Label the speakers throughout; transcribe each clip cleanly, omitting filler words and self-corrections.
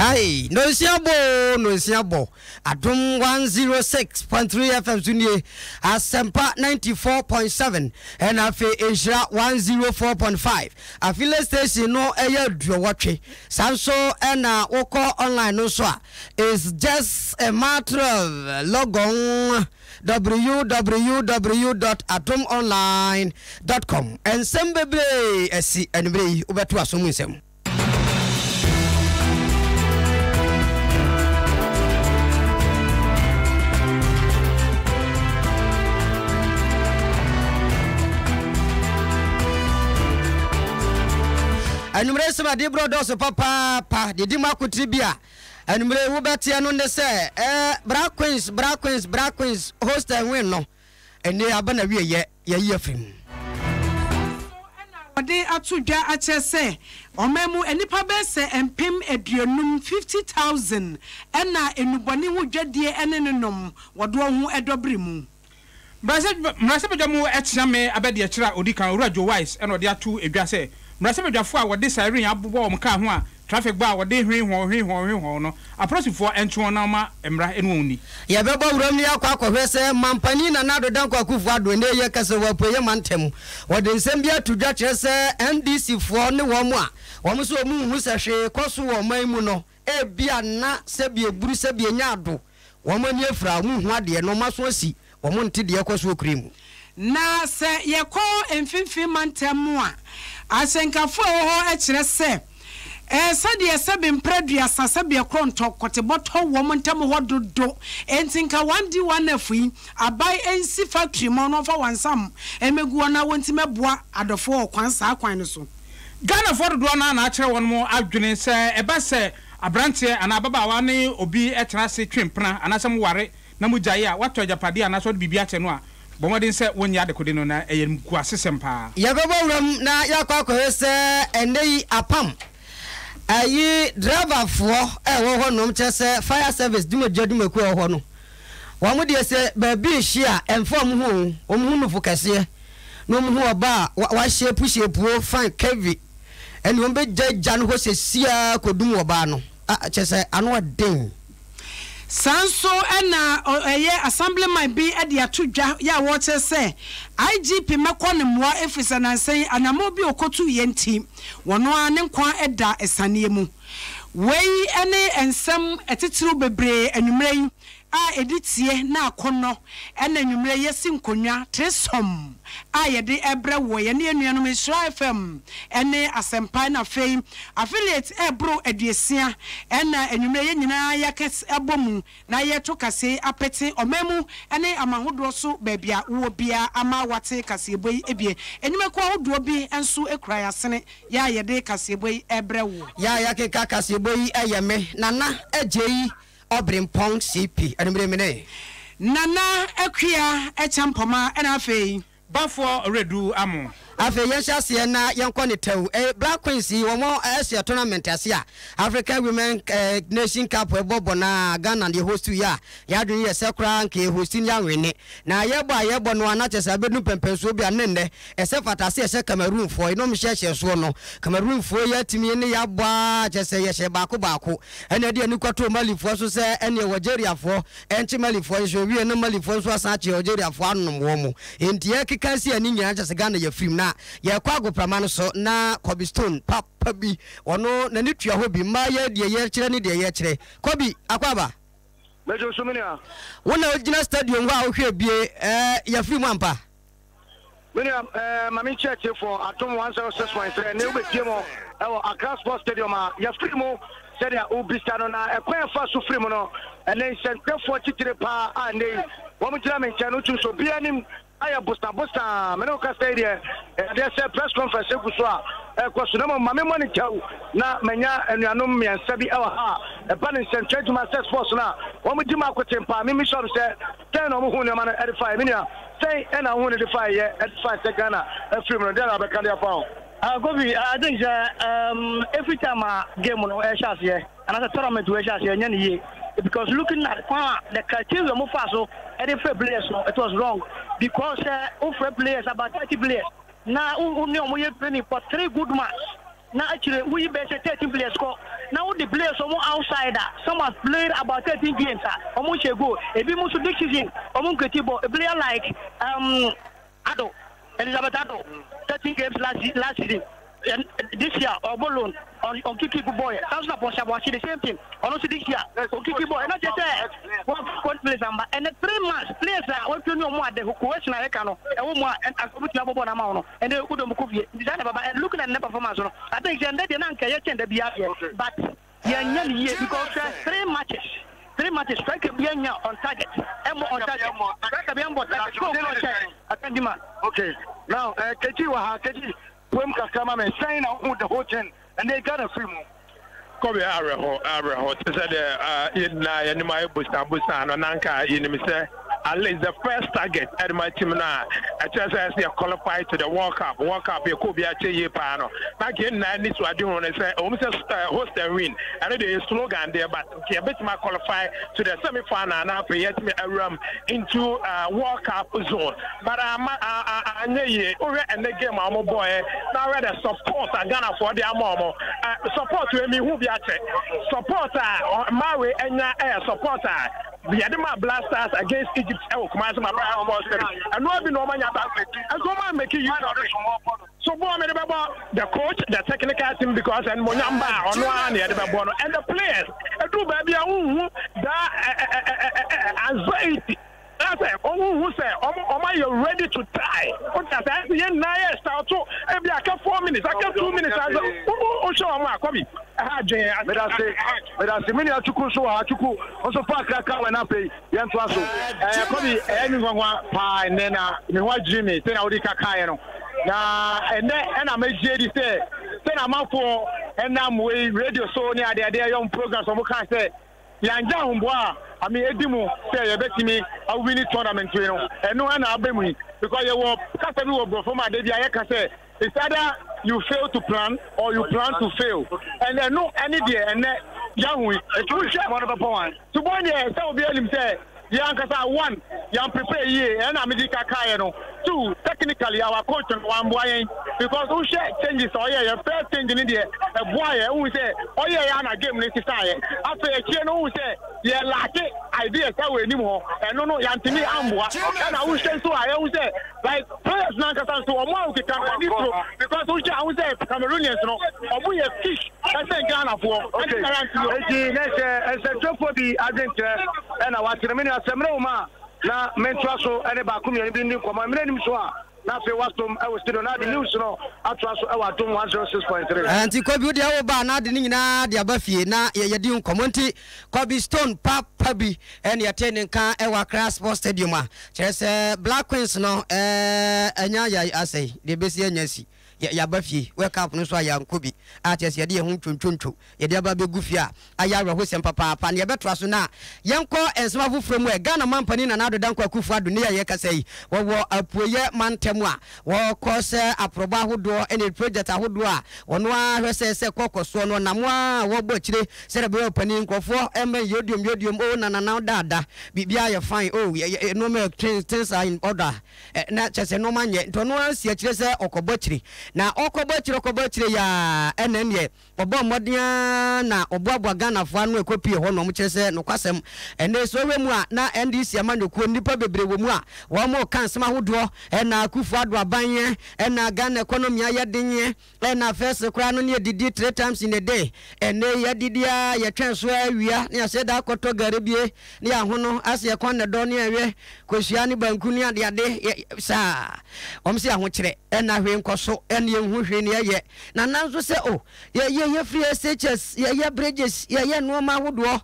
Speaker 1: Hai, nonsia bɔ oo, nonsia bɔ. Adom 106.3 FM so nie, Asɛmpa 94.7, ɛna afei Nhyira 104.5. Affiliate station no ɛyɛ aduɔwɔtwe. Saa nso ɛna wokɔ online no nso a, it's just a matter of log on www dot adomonline dot com. Nsɛm bebree asi anwummerɛ yi, wobɛto aso mu nsɛm. Anwummere nsɛm a ɛde borɔ dɔɔso papaapa deɛ ɛdi mu akotiri bi a anwummere wobɛteɛ no ne sɛ eh, Bra Queens, Bra Queens, Bra Queens host and win no ɛnne aba na wieyɛ yɛyi afiri mu.
Speaker 2: So na wɔde ato dwa akyerɛ sɛ ɔman mu nnipa bɛyɛ sɛ 50,000, 50,000, na nnubɔne ho dwadie ne ne nom wɔ doɔ ho dɔ bere mu?
Speaker 3: Mmarahyɛbadwa mu Kyeame Abadiakyiri a ɔdi kan, Owura Joe Wise na ɔde ato dwa sɛ mmarahyɛbadwafoɔ a wɔde siren abobɔ wɔn kaa ho a traffic ba a wɔde hwee hɔɔ hwee hɔɔ hwee hɔɔ no, apolisifoɔ ntwe wɔn na wɔma mmara ne wɔn nni.
Speaker 1: Yɛbɛbɔ wuram na yɛakɔ akɔhwɛ sɛ Mampanin Nana Addo Dankwa Akufo Addo nnɛ yi yɛkasa wɔ Apueeɛ Mantam. Wɔde nsɛm bi ato dwa kyerɛ sɛ NDC foɔ ne wɔn a wɔn nso wɔn nhu sɛ hwee kɔ so wɔ ɔman mu no ebia na sɛbi eburu sɛbi enya ado wɔn ani afira wɔn nhu adeɛ na wɔn aso asi wɔn nte deɛ ɛkɔ so wɔ kuro yi mu.
Speaker 2: Na sɛ yɛkɔ Mfimfini Mantam mu a, ahyɛnkafo a ɛwɔ hɔ kyerɛ sɛ, sɛdeɛ sɛbe mprɛ aduasa sɛbe ɛkorɔ ntɔ kɔtebɔtɔ wɔn ntam hɔ dodo, enti nka 1D1F yi aban nsi factory ma wɔn mfa wɔn nsam mmɛgu hɔ na wɔnti mɛboa adɔfoɔ wɔ kwan saa kwan no so.
Speaker 3: Ghanafoɔ dodoɔ no ara na akyerɛ wɔn adwene sɛ ɛba sɛ aberanteɛ anaa ababaawa ne obi tena ase twe mpena anaasɛ moware na mogyae a, watɔ agyapadeɛ anaasɛ ɔde biribi akyɛ no a, bɔ mmɔden sɛ wonyɛ adekode no, na ɛyɛ nkuasesɛm paa.
Speaker 1: Yɛbɛbɔ wuram na yɛakɔ akɔhwɛ sɛ ɛnnɛ yi apam ayi driverfoɔ a ɛwɔ hɔ nom kyerɛ sɛ fire service dwumadie adwumakuo a ɛwɔ hɔ no wɔn deɛ sɛ baabi rehye a ɛmfa wɔn ho o, wɔn ho nufo kɛseɛ na wɔn hu ɔbaa a wahyepu hyepuo fine curvy ɛne wɔn bɛgya gya no hɔ sɛsiaa kɔdum ɔbaa no kyerɛ sɛ ano ɔden.
Speaker 2: Saa nso na ɛyɛ Assemblyman bi de ato dwa yɛ a wɔrekyerɛ sɛ IGP mmɛkɔ no mmoa ɛfiri sɛ nansa yi anammɔn bi a ɔkɔtuiɛ nti wɔno ara ne nkwa da asianeɛ mu. Wei ne nsɛm atitiriw bebree anwummerɛ yi a ɛdi tie na akɔnnɔ na anwummerɛ yi yɛasi nkonnwa threesome a yɛde rebrɛ woɔ yɛne yɛn nuanom Nhyira FM ne Asɛmpa na afei affiliate ɛreboro aduosia na anwummerɛ yɛn nyinaa yɛaka abɔ mu na yɛreto kaseɛ yi apete ɔman mu ne aman hodoɔ so baabi a wowɔ biara ama woate kaseɛbɔ yi bie. Nnwumakuo ahodoɔ bi nso kura yɛn asene yɛ a yɛde kaseɛbɔ yi rebrɛ woɔ.
Speaker 1: Yɛ a yɛkeka kaseɛbɔ yi yɛ me, Nana Agyei Ɔberempɔn CP, anwummere mene.
Speaker 2: Nana Akua Acheampoma ɛna afei.
Speaker 3: Bafoɔ Ɔwerɛdu Amo.
Speaker 1: Afei yɛnhyɛ aseɛ na yɛnkɔ ne tɛw. Eh, Black Queens yi wɔn ahyia tournament ase a African Women eh, Nation Cup ɛbɔ bɔ na Ghana deɛ host yi a yɛadwene yɛ sɛ koraa nka yɛ host ne anwene na yɛbɔ a yɛbɔ no a na kyɛ sɛ abɛdu mpɛmpɛnsoɔ bi a ne nnɛ ɛsɛ fata sɛ yɛhyɛ Cameroonfoɔ yi na wɔn hyɛhyɛ soɔ no Cameroonfoɔ yi atumi ne yɛabɔ a kyɛ sɛ yɛhyɛ baako baako Ɛna ɛde ani kɔtoo Malifoɔ so sɛ ɛneɛ Algeriafoɔ nkye Malifoɔ nso ɛwieɛ na Malifoɔ nso asan akye Algeriafoɔ anom wɔn. Enti yɛkeka si ani nyinaa kyerɛ sɛ Ghana yɛfirim na yɛkɔ agoprama no so na Kobe Stone papa bi ɔno n'ani tua hɔ bi mmaa yɛ deɛ yɛkyerɛ ne deɛ yɛkyerɛ. Kobe, akwaaba.
Speaker 4: Mɛgye so me nua.
Speaker 1: Wo na wogyina stadium hɔ a wohwɛ bie ɛɛ yɛfiri mu ampa?
Speaker 4: Me nua, eh, ma menkyia atiefoɔ Adom 106.3 ɛnɛ wobɛpie mu ɛwɔ Accra Sports Stadium a yɛfiri mu sɛdeɛ wobisa no na ɛkwan ɛfa so firi mu no ɛnɛ nsɛntwerɛfoɔ titire paa a ɛnɛ yi wɔn gyina me nkyɛn no wotum sɛ obiara anim ayɛ bosabosaa me ne wo kasa yi deɛ ɛdeɛ sɛ press conference egu so a ɛkɔ so na mmom ma memmɔ ne kyɛw na manya anuanom mmiɛnsa bi ɛwɔ ha a ɛba ne nsɛntwerɛ adwuma sɛ sports no a wɔn di mu akoten paa memmisa wɔn sɛ Sɛn na wɔhuu nneɛma no de faeɛ? Me nua, sɛn na wohuu no de faeɛ yɛ de fae sɛ Ghana afiri mu no? Deɛn na wobɛka de afa ho?
Speaker 5: Kofi, I think sɛ every time a game no ɛhyɛ aseɛ anaasɛ tournament wei ɛhyɛ aseɛ ɛnyɛ ne yie because looking at kwan a the criteria wɔn fa so ɛde frɛ players no it was wrong because sɛ wofrɛ players about 30 players na wo ne wɔn yɛ training for three good months. na akyire woyi bɛyɛ sɛ 13 players kɔ na wode players ɔmo outside a some have played about 13 games a ɔmo nhyɛ goal, ebi mo nso this season ɔmo nkreti bɔ, a player like um, Addo, Elizabeth Addo, 13 games last last season and this year ɔbɔ loan on on kiki bɔ yɛ saa nso na Portia Boakye the same thing ɔno nso this year on kiki bɔ ɛna kyerɛ sɛ wɔn kɔ players amba ɛnɛ 3 months players a wɔatwa ne ɔmo a the cohesion a yɛka no ɛwɔ mu a ɛnka ɔbɛtumi abɔ bɔɔl no ama wɔn no ɛnɛ wodɔ mu kɔ fie nti saa na ɛbɛba. And looking at ne performance no, I think sɛ ɛndɛ deɛ na anka ɛyɛ kyɛn da biara deɛ, but yɛnyɛ no yie because hwɛ 3 matches, 3 matches, striker bi anya on target, ɛmmɔ on target, striker bi ambɔ target goal kɔ hyɛ atandi ma.
Speaker 4: Okay, now Keji wɔ ha. Keji, puem kakra ma me. Sɛn na wohu the whole thing ɛnɛ Ghana firi mu?
Speaker 6: Kɔbe, awerɛhɔ, awerɛhɔ te sɛ deɛ yɛn nyinaa yɛn anim ayɛ bosan bosan no. Na nka yɛnim sɛ at least the first target ɛde ma team no a ɛkyerɛ sɛ ɛsɛ yɛ qualify to the World Cup. World Cup yɛkɔ obi akyɛ yie paa no, na nka yɛn nyinaa ani so ade ho no sɛ ɛwɔ mu sɛ host and win, ɛno deɛ yɛ slogan deɛ, but nka yɛbɛtumi qualify to the semi final na afei yɛtumi awuram into World Cup zone, but ama anyɛ yie. Wohwɛ ɛnɛ game a wɔn bɔɔɛ na wohwɛ the support a Ghanafoɔ de ama wɔn, support wei mi hu bi akyɛ. Support a mmaa wei anya ɛyɛ support a yɛde ma Black Stars against Egypt ɛwɔ Kumasi Baba Sports Stadium. Ɛnoa bi na wɔn anya ba ɛnso wɔn amake use of it. So bɔɔl mi de bɛbɔ the coach, the technical team, because ɛnumonyam ba a ɔno ara na yɛde bɛbɔ no, and the players edu baabi a wohu daa anxiety sɛ ɔmo hu sɛ ɔmo ayɛ ready to die. O ti ase ayɛ sɛ yɛn nyinaa yɛ shout ebi aka 4 minutes, aka 2 minutes ase o o hyɛ ɔmo akɔbi ɛha adwene ase.
Speaker 4: Medase, medase. Me nua Chukwu nso wɔ ha. Chukwu nso fa akra ka wɔ na afei yɛntoa so.
Speaker 7: Kɔbi, ɛyɛ me nwanwa paa ɛnnɛ na me ho adwiri me sɛnea wode ka kaeɛ no. Na ɛnnɛ ɛna mɛgye di sɛ sɛnea amanfoɔ ɛnam wei radio so ne adeade ɛyɛ wɔn programs, wɔn kaa sɛ yɛangya ahomboa a ame ɛdi mu sɛ yɛbɛtumi awini tournament wei no, ɛno ɛna aba mu yi, because yɛwɔ kasa bi wɔ borɔfo mu ade bi a yɛka sɛ it's either you fail to plan or you plan to fail, and ɛno ɛne deɛ ɛnɛ yɛahu yi.
Speaker 4: Ɛti wohwɛ mɔ no bɛbɔ wan?
Speaker 7: Subɔn deɛ, sɛ obi anim sɛ yɛn ankasa, one, yɛn prepare yie, ɛna mede ka kaeɛ no. Two, technically our coach no wamboa yɛn, because wohwɛ changes a ɔyɛ yɛ, first change no deɛ ɛboa yɛ, wohu sɛ ɔyɛ yɛ ana game no sesaeɛ. Afei akyire no, wohu sɛ yɛ lack ideas ɛwɔ anim hɔ, ɛno no yɛantumi amboa. Ɛna wohwɛ nso a, yɛhu sɛ like players no ankasa nso ɔmo a wokeka no ani soro, because wohwɛ a, wohu sɛ Cameroonians no ɔmo yɛ fish ɛsɛn Ghanafoɔ.
Speaker 4: Okay, eti ne sɛ nsɛntwerɛfoɔ bi adwenkyerɛ ɛna wakyerɛ. Me nua, sɛ mmerɛ wo ma a na mentoa so ɛne baako mmienu bi ndi nkɔmmɔ mmerɛ nim so a, na afei wasom ɛwɔ studio na ade news no atoa so ɛwɔ Adom 106.3.
Speaker 1: Nti Kobi, wo deɛ wo ba na ade ne nyinaa de aba fie na yɛdi nkɔmmɔ. Nti Kobi Stone papa bi ɛne yɛte ne nka ɛwɔ Accra Sports Stadium a kyerɛ sɛ Black Queens no ɛnya yɛ asɛe deɛ ɛbɛsi anya si. Yɛaba fie World Cup no nso a yɛankɔ bi a kyerɛ sɛ yɛde yɛn ho ntwontwontwo yɛde aba abɛgu fie a ayɛ awerɛhosɛm papaapa. Na yɛbɛtoa so na yɛnkɔ nsɛm afoforɔ mu ɛ. Ghana mampanin Nana Addo Dankwa Akufo Addo ne yɛ yɛkasa yi, wɔwɔ apueyɛ mantam a wɔkɔ sɛ aprɔbɔ ahodoɔ ne project ahodoɔ a wɔn ara hwɛ sɛ sɛ kɔkɔ soɔ no ɔnam a wɔbɔ akyire sɛdeɛ ɛbɛyɛ ɔpanin nkurɔfoɔ mmɛn yodiom yodiom o na nana daada biribiara yɛ fine o nneɛma things are in order, na kyerɛ sɛ nneɛma nyɛ. Nti ɔno ara si akyire sɛ ɔkɔbɔ akyire na ɔkɔbɔ akyire, ɔkɔbɔ akyire yaa ɛna ɛneɛ ɔbɔ mmɔden ara na ɔboaboa Ghanafoɔ ano ɛkɔpie hɔ nom. Kyerɛ sɛ nokwasɛm ɛnɛ sɛ ɔhwɛ mu a, na NDC amanyɔkuo nnipa bebree wɔ mu a wɔn reka nsɛm ahodoɔ, ɛna Akufo Addo aban yɛ, ɛna Ghana economy ayɛ den yɛ, ɛna first koraa no ne yɛdidi three times in a day, ɛnɛ yɛdidi a yɛtwɛn so awia ne yɛsɛ da akɔtɔ gari bie ne yɛahono ase yɛkɔn ne dɔ ne yɛhwɛ kosua ne banku ne adeade saa. Wɔn sɛ ahokyerɛ ɛna hwee nkɔ so, ɛne yɛnhu hwee ne yɛyɛ na nanso sɛ o yɛyɛ yɛfiri SHS, yɛyɛ bridges, yɛyɛ nneɛma ahodoɔ.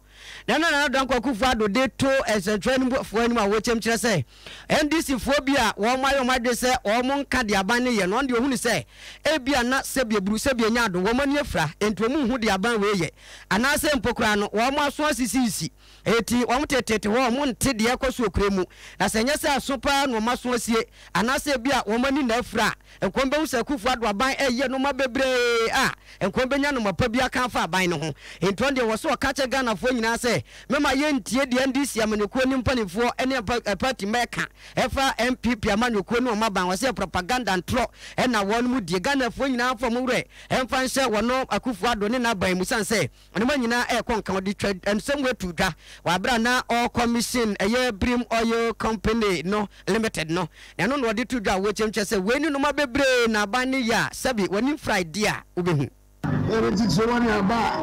Speaker 1: Na ɛno na Nana Dankwa Akufo-Addo de to nsɛntwerɛfoɔ anim a wɔkyɛm kyerɛ sɛ NDC foɔ bi a wɔn ayɛ wɔn adwene sɛ wɔn nka deɛ aban no yɛ no, ɔno deɛ ɔhunu sɛ ebia na sɛbi aburu sɛbi anya ado wɔn ani afira enti wɔn nhu deɛ aban wei yɛ, anaasɛ mpo koraa no wɔn aso asisisi enti wɔn tetete hɔ wɔn nte deɛ ɛkɔ so okura mu. Na sɛ ɛnyɛ sɛ aso paa na wɔn aso asie anaasɛ ebia wɔn ani na afira a, nka wɔn bɛhu sɛ Akufo Akufo Addo aban ɛyɛ nnoɔma bebree a nka ɔbɛnya nnoɔma pa bi aka afa aban no ho. Nti ɔno deɛ wɔ so ɔka kyerɛ Ghanafoɔ nyinaa sɛ mɛma yɛntie deɛ NDC amanyɔkuo ne mpaninfoɔ ne party mma ɛka ɛfa NPP amanyɔkuo ne wɔn aban wɔ sɛ propaganda ntorɔ ɛna wɔn mu die. Ghanafoɔ nyinaa mfa wɔn werɛ ɛmfa nhyɛ wɔn Akufo Addo ne n'aban mu sane sɛ Nneɛma nyinaa ɛrekɔ nka ɔde twa nsɛm wei to dwa wɔ abere a na ɔrekɔmihyin ɛyɛ Birim Oil Company no Limited no, na ɛno na ɔde to dwa a wɔkyɛm kyerɛ sɛ wei ne nneɛma bebree na aban no yɛ a sɛbe w'ani mfra adi a wobɛhu.
Speaker 8: Yɛde titire wɔn aba a,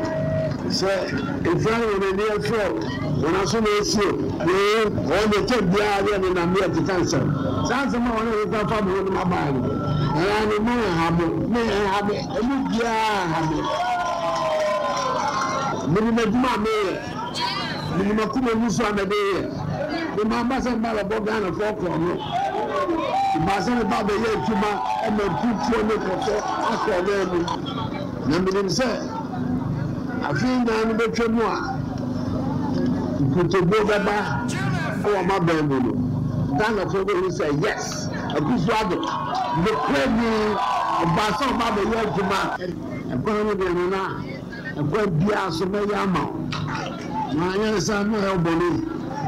Speaker 8: sɛ efura no wɔn ani afura o, wɔn aso na esi o, yei wɔn deɛ tɛm biara deɛ nenam deɛ keka nsɛm. Saa nsɛm a wɔn keka fa me ho no m'aban no, ɛyɛ a ne mma nha mo, me nha me. Emu biara nha me. Menim adwuma a meyɛ. Menim akoma mu nso a mede yɛ. Me mamba sɛ meba bɛbɔ Ghanafoɔ korɔno. Mebaa sɛ meba bɛyɛ adwuma ma mpuntuo ne nkɔsoɔ akɔ anan mu. Na menim sɛ afe nnan no bɛtwa mu a, nkontobuo bɛba wɔ m'aban mu no, Ghanafoɔ bɛhu sɛ yes! Akufo Addo, nokorɛ ni, ɔbaa sɛ ɔba abɛyɛ adwuma. Ɛkwan no deɛ Nana, ɛkwan biara so mɛyɛ ama wo. Manyɛ no saa mayɛ wo bɔne,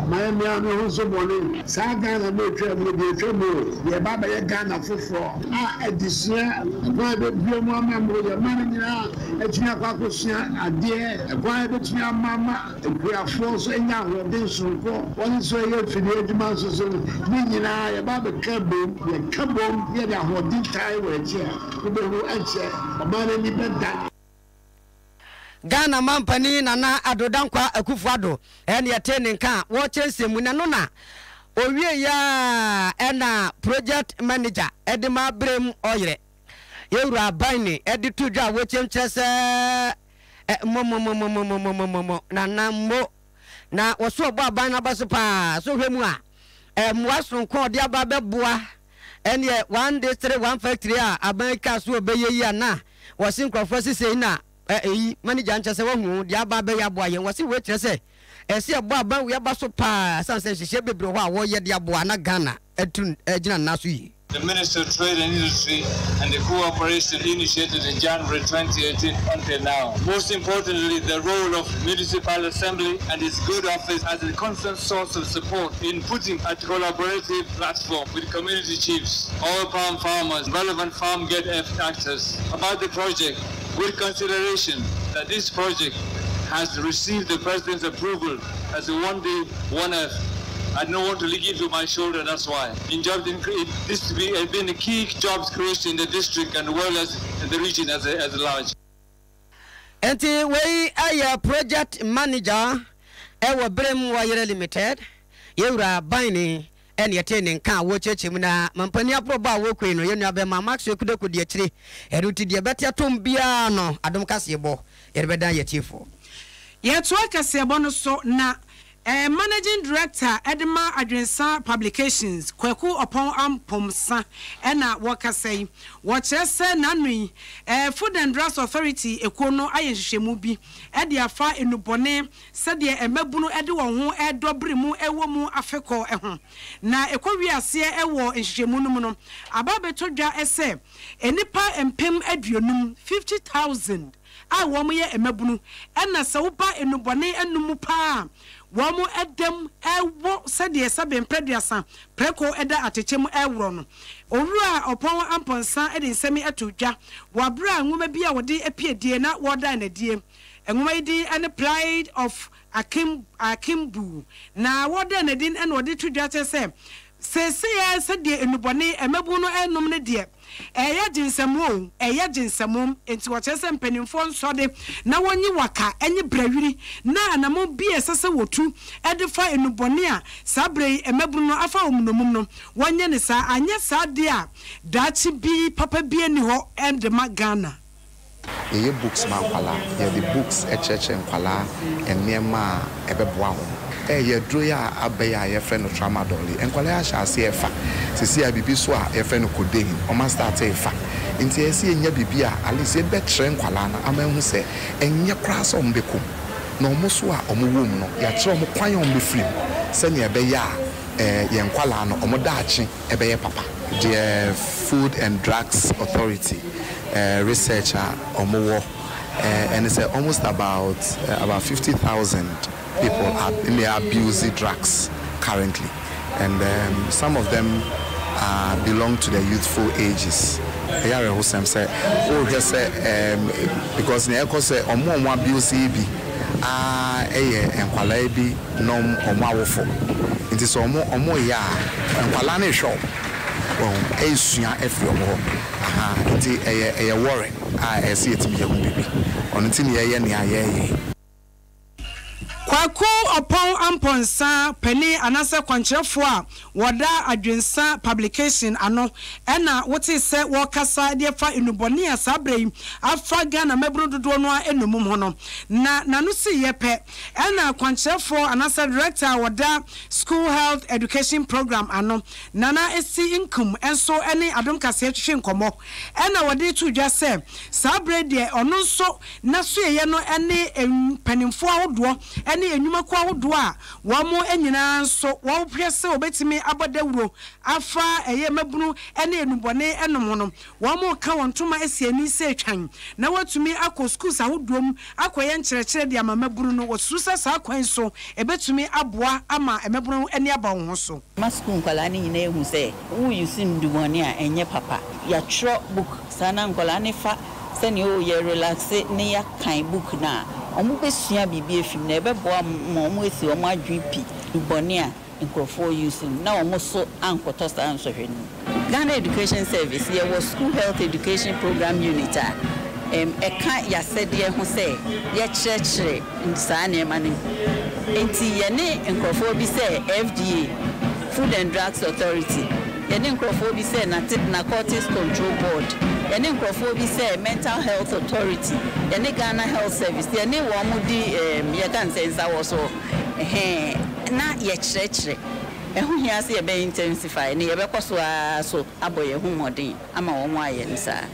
Speaker 8: mayɛ me ara me ho nso bɔne. Saa Ghana no atwa mu no deɛ atwa mu o, yɛreba abɛyɛ Ghana foforɔ a adesua ɛkwan a ɛbɛbue mu ama mo, yɛn mma no nyinaa atumi akɔ akɔsua adeɛ, ɛkwan a ɛbɛtumi ama ama. Akuafoɔ nso anya ahoɔden sononko, wɔn nso ɛyɛ mfidie adwuma nso so no, ne nyinaa yɛba abɛka bom, yɛka bom na yɛde ahoɔden tae wɔ akyi a, wobɛhu ɛnkyɛ ɔman no ani bɛdane.
Speaker 1: Ghana manpanin Nana Addo Dankwa Akufo Addo ɛne yɛtee ne nka a wɔrekyerɛ nsɛm mu na ɛno na ɔwieeɛ a ɛna project manager de ma Berem Ɔyerɛ Yɛwura Baine de to dwa a wɔkyerɛm kyerɛ sɛ Mmomomomomomomomommo Nana mmo. Na wɔso ɔbɔ aban no aba so paa. So hwɛ mu a, mmoa soronko a ɔde aba bɛboa ɛneɛ one district one factory a aban yi kaa so ɔbɛyɛ yi a na wɔse nkurɔfoɔ se sei na ɛyi manager nkyɛ sɛ wahu deɛ aban bɛyɛ aboa yɛn. Wɔse wei kyerɛ sɛ ɛsɛ ɛbɔ aban wei aba so paa ɛsiane sɛ nhyehyɛɛ bebree wɔ hɔ a wɔyɛ de aboa na Ghana atu agyina nna so yie.
Speaker 9: The Minister of Trade and Industry and the cooperation initiated in January 2018 until now. Most importantly, the role of Municipal Assembly and its good office as a constant source of support in putting a collaborative platform with community chiefs, all palm farmers, relevant farm gate actors about the project with consideration that this project has received the President's approval as a one day, one F. I don't want to give you my shoulder, that's why. In job this be, has been a key jobs creation in the district and well as in the region as a, as a large.
Speaker 1: Nti wei yɛ project manager ɛwɔ Berem Wayere Limited, Yɛwura Baini ɛne yɛtee ne nka a wɔrekyerɛkyerɛ mu na mampanin aporɔbɔ a wɔrekɔ yi no yɛn nua bɛma Maxwell Kudako di akyire ɛno nti deɛ ɛbɛte atom biara no adom kaseɛbɔ yɛde bɛdan yɛn atiefoɔ.
Speaker 2: Yɛtoa kaseɛbɔ no so na Managing Director de ma Adwensa Publications, Kwaku Ɔpɔn Ampomsa na wɔkasa yi. Wɔkyerɛ sɛ n'ano yi, Food and Drugs Authority ekuo no ayɛ nhwehwɛmu bi de afa nnubɔne sɛdeɛ mmabunu de wɔn ho redɔ bere mu wɔ mu afekɔ ho. Na ɛkɔwie aseɛ wɔ nhwehwɛmu no mu no, aba abɛtɔ dwa sɛ nnipa 50,000, 50,000, a wɔyɛ mmabunu, ɛna sɛ woba nnubɔne nom mu paa a, wɔn da mu wɔ sɛdeɛ sɛbe mprɛduasa prɛko da atɛkyɛ mu reworɔ no. Owura Ɔpɔn Amponsah de nsɛm yi too dwa wɔ aberɛ a nwoma bi a wɔde apue die na wɔredan no adie. Nwoma yi din ne Pride of Akim Akimbu na wɔredan no adi na wɔde to dwa kyerɛ sɛ seesei ara sɛdeɛ nnubɔne mmabunu no renom no deɛ, Ɛyɛ gyensɛm o, ɛyɛ gyensɛm o. Enti wɔkyerɛ sɛ mpanimfoɔ nsɔre na wɔnyi waka nye brɛwiri na anammɔn bi a ɛsɛ sɛ wɔtu de fa nnubɔne a saa berɛ yi mmabunu no afa wɔn nnommum no, wɔnyɛ no saa. Anyɛ saa deɛ a, daakye bi papa biara nni hɔ de ma Ghana.
Speaker 10: Yɛyɛ books ma nkwadaa. Yɛde books kyerɛkyerɛ nkwadaa nneɛma a ɛbɛboa wɔn. Ɛyɛ aduro yi a aba yi a yɛfrɛ no tramadol yi, nkwadaa yi ahyɛ aseɛ refa. Seesei a biribi nso a yɛfrɛ no codeine, wɔastarte refa. Nti ɛyɛ sɛ yɛnya biribi a at least yɛbɛkyerɛ nkwadaa no ama ahu sɛ ɛnyɛ koraa sɛ wɔbɛkɔ mu. Na wɔn nso a wɔwɔ mu no, yɛakyerɛ wɔn kwan a wɔbɛfiri mu sɛdeɛ ɛbɛyɛ a. yɛn nkwadaa no wɔn daakye bɛyɛ papa. Deɛ Food and Drugs Authority research a wɔwɔ ne sɛ almost about about 50,000 people are na abuse drugs currently and some of them are belong to the youthful ages. Ɛyɛ awerɛhosɛm sɛ wohwɛ sɛ because nea ɛkɔ sɛ wɔn a wɔn abuse yi bi ara yɛ nkwadaa bi nom wɔn awofo nti sɛ wɔn wɔn reyɛ a nkwadaa no rehwɛ wɔn wɔn resua afiri wɔn hɔ aha nti ɛyɛ ɛyɛ worry a ɛsɛ sɛ yɛtumi yɛ ho biribi ɔno nti na yɛyɛ nea yɛreyɛ yi.
Speaker 2: Kwaku Ɔpɔn Amponsah panin anaasɛ kwankyerɛfoɔ a wɔda Adwensa Publication ano na wotee sɛ wɔrekasa de afa nnubɔne a saa berɛ yi afa Ghana mmabunu dodoɔ no ara nnommum ho no. Na n'ano siiɛ pɛ na kwankyerɛfoɔ anaasɛ Director a wɔda School Health Education Programme ano, Nana Esi Nkum nso ne Adom Kaseɛ twetwe nkɔmmɔ na wɔde too dwa sɛ saa berɛ yi deɛ ɔno nso N'asoɛeɛ no ne mpanimfoɔ ahodoɔ ne nnwumakuo ahodoɔ a wɔn nyinaa nso wɔhwɛ sɛ wɔbɛtumi abɔ dawuro afa ɛyɛ mmabunu ne nnubɔne nom ho no, wɔreka wɔn ntoma asi ani sɛ twan na wɔatumi akɔ schools ahodoɔ mu akɔyɛ nkyerɛkyerɛ de ama mmabunu no. Wɔsusu sɛ saa kwan yi so ɛbɛtumi aboa ama mmabunu ani aba wɔn ho so.
Speaker 11: Ma sukuu nkwadaa no nyinaa ahu sɛ wo use nnubɔne a ɛnyɛ papa. Yɛatwerɛ book saa na nkwadaa no fa sɛnea oh yɛ relaxe ne yɛakan book no a, wɔbɛsua biribi afi mu na ɛbɛboa wɔn ma wɔasi wɔn adwene pi nnubɔne a nkurɔfoɔ use no na wɔn nso ankɔtɔ saa nsɔhwɛ no mu. Ghana Education Service, yɛwɔ School Health Education Programme Unit a ɛka y'asɛdeɛ ho sɛ yɛkyerɛkyerɛ saa nneɛma no mu. Enti yɛne nkurɔfoɔ bi sɛ FDA, Food and Drugs Authority, yɛne nkurɔfoɔ bi sɛ Narcotics Control Board, yɛne nkurɔfoɔ bi sɛ Mental Health Authority, yɛne Ghana Health Service, yɛne wɔn di yɛka no sɛ nsawɔsoɔ, ɛhɛn, na yɛkyerɛkyerɛ. Ɛho hia sɛ yɛbɛ intensify no, yɛbɛkɔ so ara so abɔ yɛn ho mmɔden ama wɔn ayɛ no saa.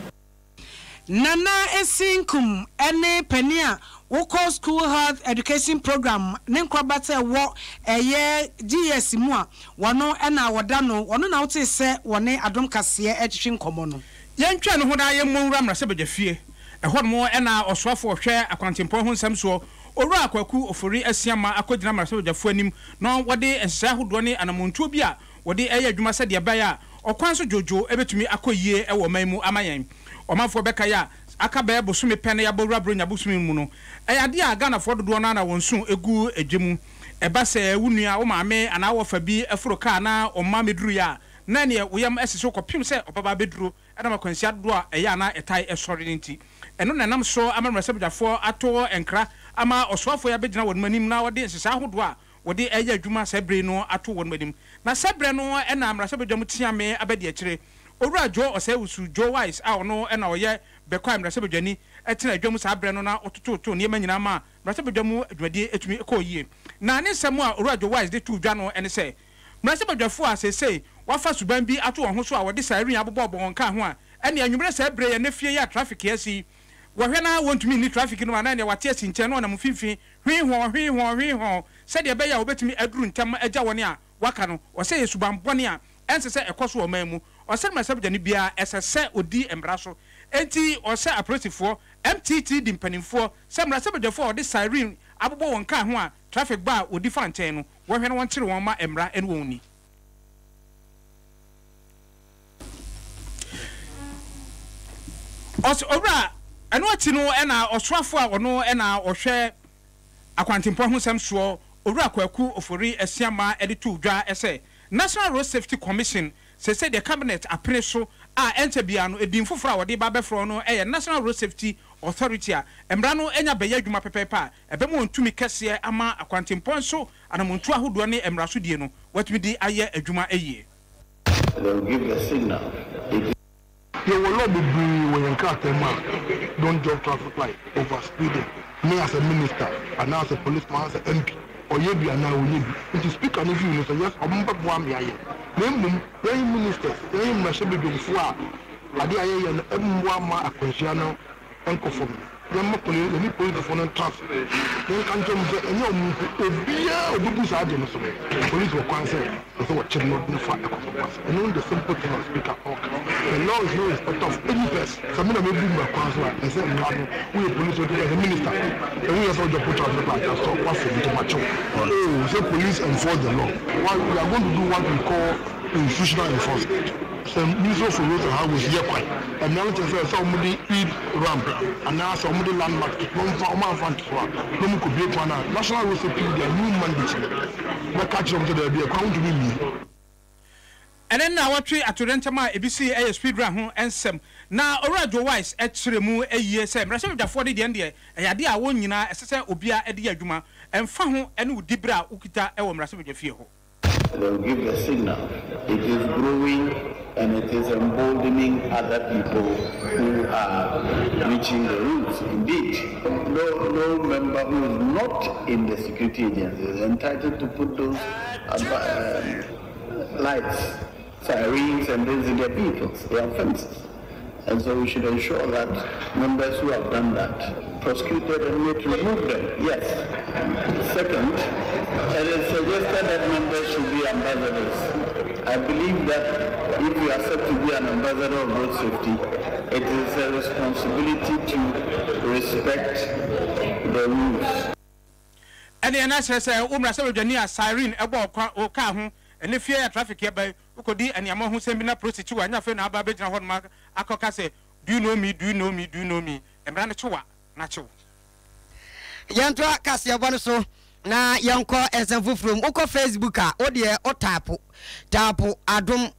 Speaker 2: Nana Esinkum ne panin a wokɔ School Health Education Programme ne nkorabata a ɛwɔ ɛyɛ GES mu a wɔno na wɔda no, wɔno na wotee sɛ wɔne Adom Kaseɛ retwetwe nkɔmmɔ no.
Speaker 3: Yɛntwɛn ne ho na yɛmmɔ nwura mmarahyɛbadwafie. Ɛhɔnom na ɔsoafoɔ a ɔhwɛ akwantempɔn ho nsɛm soɔ, Owura Kwaku Ofori Asiamah akɔgyina mmarahyɛbadwafoɔ anim na wɔde nhyehyɛe ahodoɔ ne anammɔntuo bi a wɔde reyɛ adwuma sɛdeɛ ɛbɛyɛ a ɔkwan so dwoodwoo bɛtumi akɔ yie wɔ ɔman mu ama yɛn ɔmanfoɔ bɛkae a aka bɛyɛ bosome pɛ na yɛabɔ wura Buronya bosome mu no, ɛyɛ adeɛ a Ghanafoɔ dodoɔ no ara na wɔn su gu dwa mu. Ɛba sɛ wo nua, wo maame anaa wo wɔfa bi foro kaa na ɔmma mmɛduruiɛ a, na ɛneɛ wo yam hyehye wo kɔpem sɛ ɔbɛba abɛduro ɛnam akwanhyia dodoɔ a ɛyɛ a na ɛtae sɔre no nti. Ɛno na ɛnam so ama mmarahyɛbadwafoɔ ato nkra ama ɔsoafoɔ yi abɛgyina wɔn anim na ɔde nhyehyɛe ahodoɔ a wɔde reyɛ adwuma saa bere yi no ato wɔn anim. Na saa berɛ no na mmarahyɛbadwam Teame abadiakyire, Owura Joe Osei-Owusu, Joe Wise, a ɔno na ɔyɛ Bekwai mmarahyɛbadwani tenaa dwam saa berɛ no na ɔtotootoo nneɛma nyinaa maa mmarahyɛbadwam dwumadie tumi kɔɔ yie. Na ne nsɛm a Owura Joe Wise de too dwa no ne sɛ, Mmarahyɛbadwafoɔ a seesei wɔafa suban bi ato wɔn ho so a wɔde siren abobɔbobɔ wɔn kaa ho a ɛne anwummerɛ saa berɛ yi ɛnnɛ fie yi a traffic asi yi, wɔhwɛ na wɔntumi nni traffic no mu a na ɛneɛ wɔate asi nkyɛn na wɔnam mfimfini hwii hɔɔ hwii hɔɔ hwii hɔɔ sɛdeɛ ɛbɛyɛ a wɔbɛtumi aduru ntɛm agya wɔn a wɔaka no. Ɔsɛ ɛyɛ suban bɔne a ɛnsɛ sɛ ɛkɔ so wɔ ɔman mu. Ɔsɛ mmarahyɛbadwani biara ɛsɛ sɛ ɔdi mmara so. Enti ɔsɛ apolisifoɔ, MTTD mpanimfoɔ sɛ mmarahyɛbadwafoɔ a wɔde siren abobɔ wɔn kaa ho a traffic ba a wɔdi fa nkyɛn no, wɔnhwɛ na wɔnkyere wɔn mma mmara ne wɔn nni. Ɔs Owura, ɛno akyi no na ɔsoafoɔ a ɔno na ɔhwɛ akwantempɔn ho nsɛm soɔ, Owura Kwaku Ofori Asiamah de too dwa sɛ National Road Safety Commission seesei deɛ Cabinet apene so a ɛnkyɛ biara no edin foforɔ a wɔde reba abɛfrɛ no yɛ National Road Safety Authority a mmara no anya bɛyɛ adwuma pɛpɛɛpɛ a ɛbɛma wɔn tumi kɛseɛ ama akwantempɔn so anamontuo ahodoɔ ne mmara sodie no wɔatumi de ayɛ adwuma yie.
Speaker 12: They will give the signal. It.
Speaker 13: Yɛwɔ law bebree wɔ yɛn krataa mu a don't jump traffic light, over speeding, me as a minister anaa as a policeman as a MP ɔyɛ bi anaa ɔnyɛ bi nti speaker no view no sɛ yes ɔmo bɛboa me ayɛ na mmom yɛn ministers yɛn mmarahyɛbadwamfoɔ a adeɛ a yɛyɛ no mmoa mma akwanhyia no nkɔ fam no. Yɛmma poli yɛne polisifoɔ no ntra ase na yɛnka nkyerɛ wɔn sɛ ɛnyɛ wɔn nko, obiara a ɔbɛbu saa adeɛ no so no, polisi wɔ kwan sɛ ɛsɛ sɛ wɔkyere no de no fa ɛkwan ase. Ɛno ne the simple thing a Speaker ɔreka. The law is no respecter of any person. Sɛ me na mebu mmara kwan so a, ɛsɛ sɛ mmara no, woyɛ polisi o, as a minister, ɛho hia sɛ wogya po traffic light asɔ, woafom nti makye wo. Oh, sɛ police enforce the law, why we are going to do what we call institutional enforcement. Sɛ Ministry for Roads and Highways yɛ kwan, mmara no kyerɛ sɛ ɛsɛ sɛ wɔde speed ramp anaa sɛ wɔde landmark to so na wɔmfa wɔn amfa nto so a na wɔkɔbue kwan a, National Road Safety with their new mandate no bɛka akyerɛ wɔn sɛ daabi, ɛkwan wontumi mmue.
Speaker 3: Ɛnnɛ nnawɔtwe atoyerɛnkyɛm a ebi sii yɛ speed run ho nsɛm, na Owura Joe Wise kyerɛ mu yie sɛ mmarahyɛbadwafoɔ no deɛ ɛndeɛ ɛyɛ adeɛ a wɔn nyinaa ɛsɛ sɛ obiara de yɛ adwuma ɛmfa ho ne wo diberɛ a wokita wɔ mmarahyɛbadwafie hɔ.
Speaker 12: They will give the signal. It is growing and it is emboldening other people who are reaching the routes. Indeed, no, no member who is not in the security agency is entitled to put those um, lights, sirens, and things in their vehicles. They are offenses. And so we should ensure that members who have done that prosecuted and made to remove them. Yes. Second, it is suggested that members should be ambassadors. I believe that if you accept to be an ambassador of road safety, it is a responsibility to respect the rules.
Speaker 3: Ɛnneɛ na kyerɛ sɛ wo mmarahyɛbadwani a siren bɔ wo kaa ho ɛnɛ fie a traffic aba yi, wokɔdi aniammɔ ho sɛm bi na polisi kye wo a, ɛnyɛ afei na aba abɛgyina hɔnom akɔka sɛ do you know me, do you know me, do you know me? Mmara no kye wo a, na kye wo.
Speaker 1: Yɛntoa kaseɛbɔ no so na yɛnkɔ nsɛm foforɔ mu. Wokɔ Facebook a, wo deɛ wo taapo, taapo Adom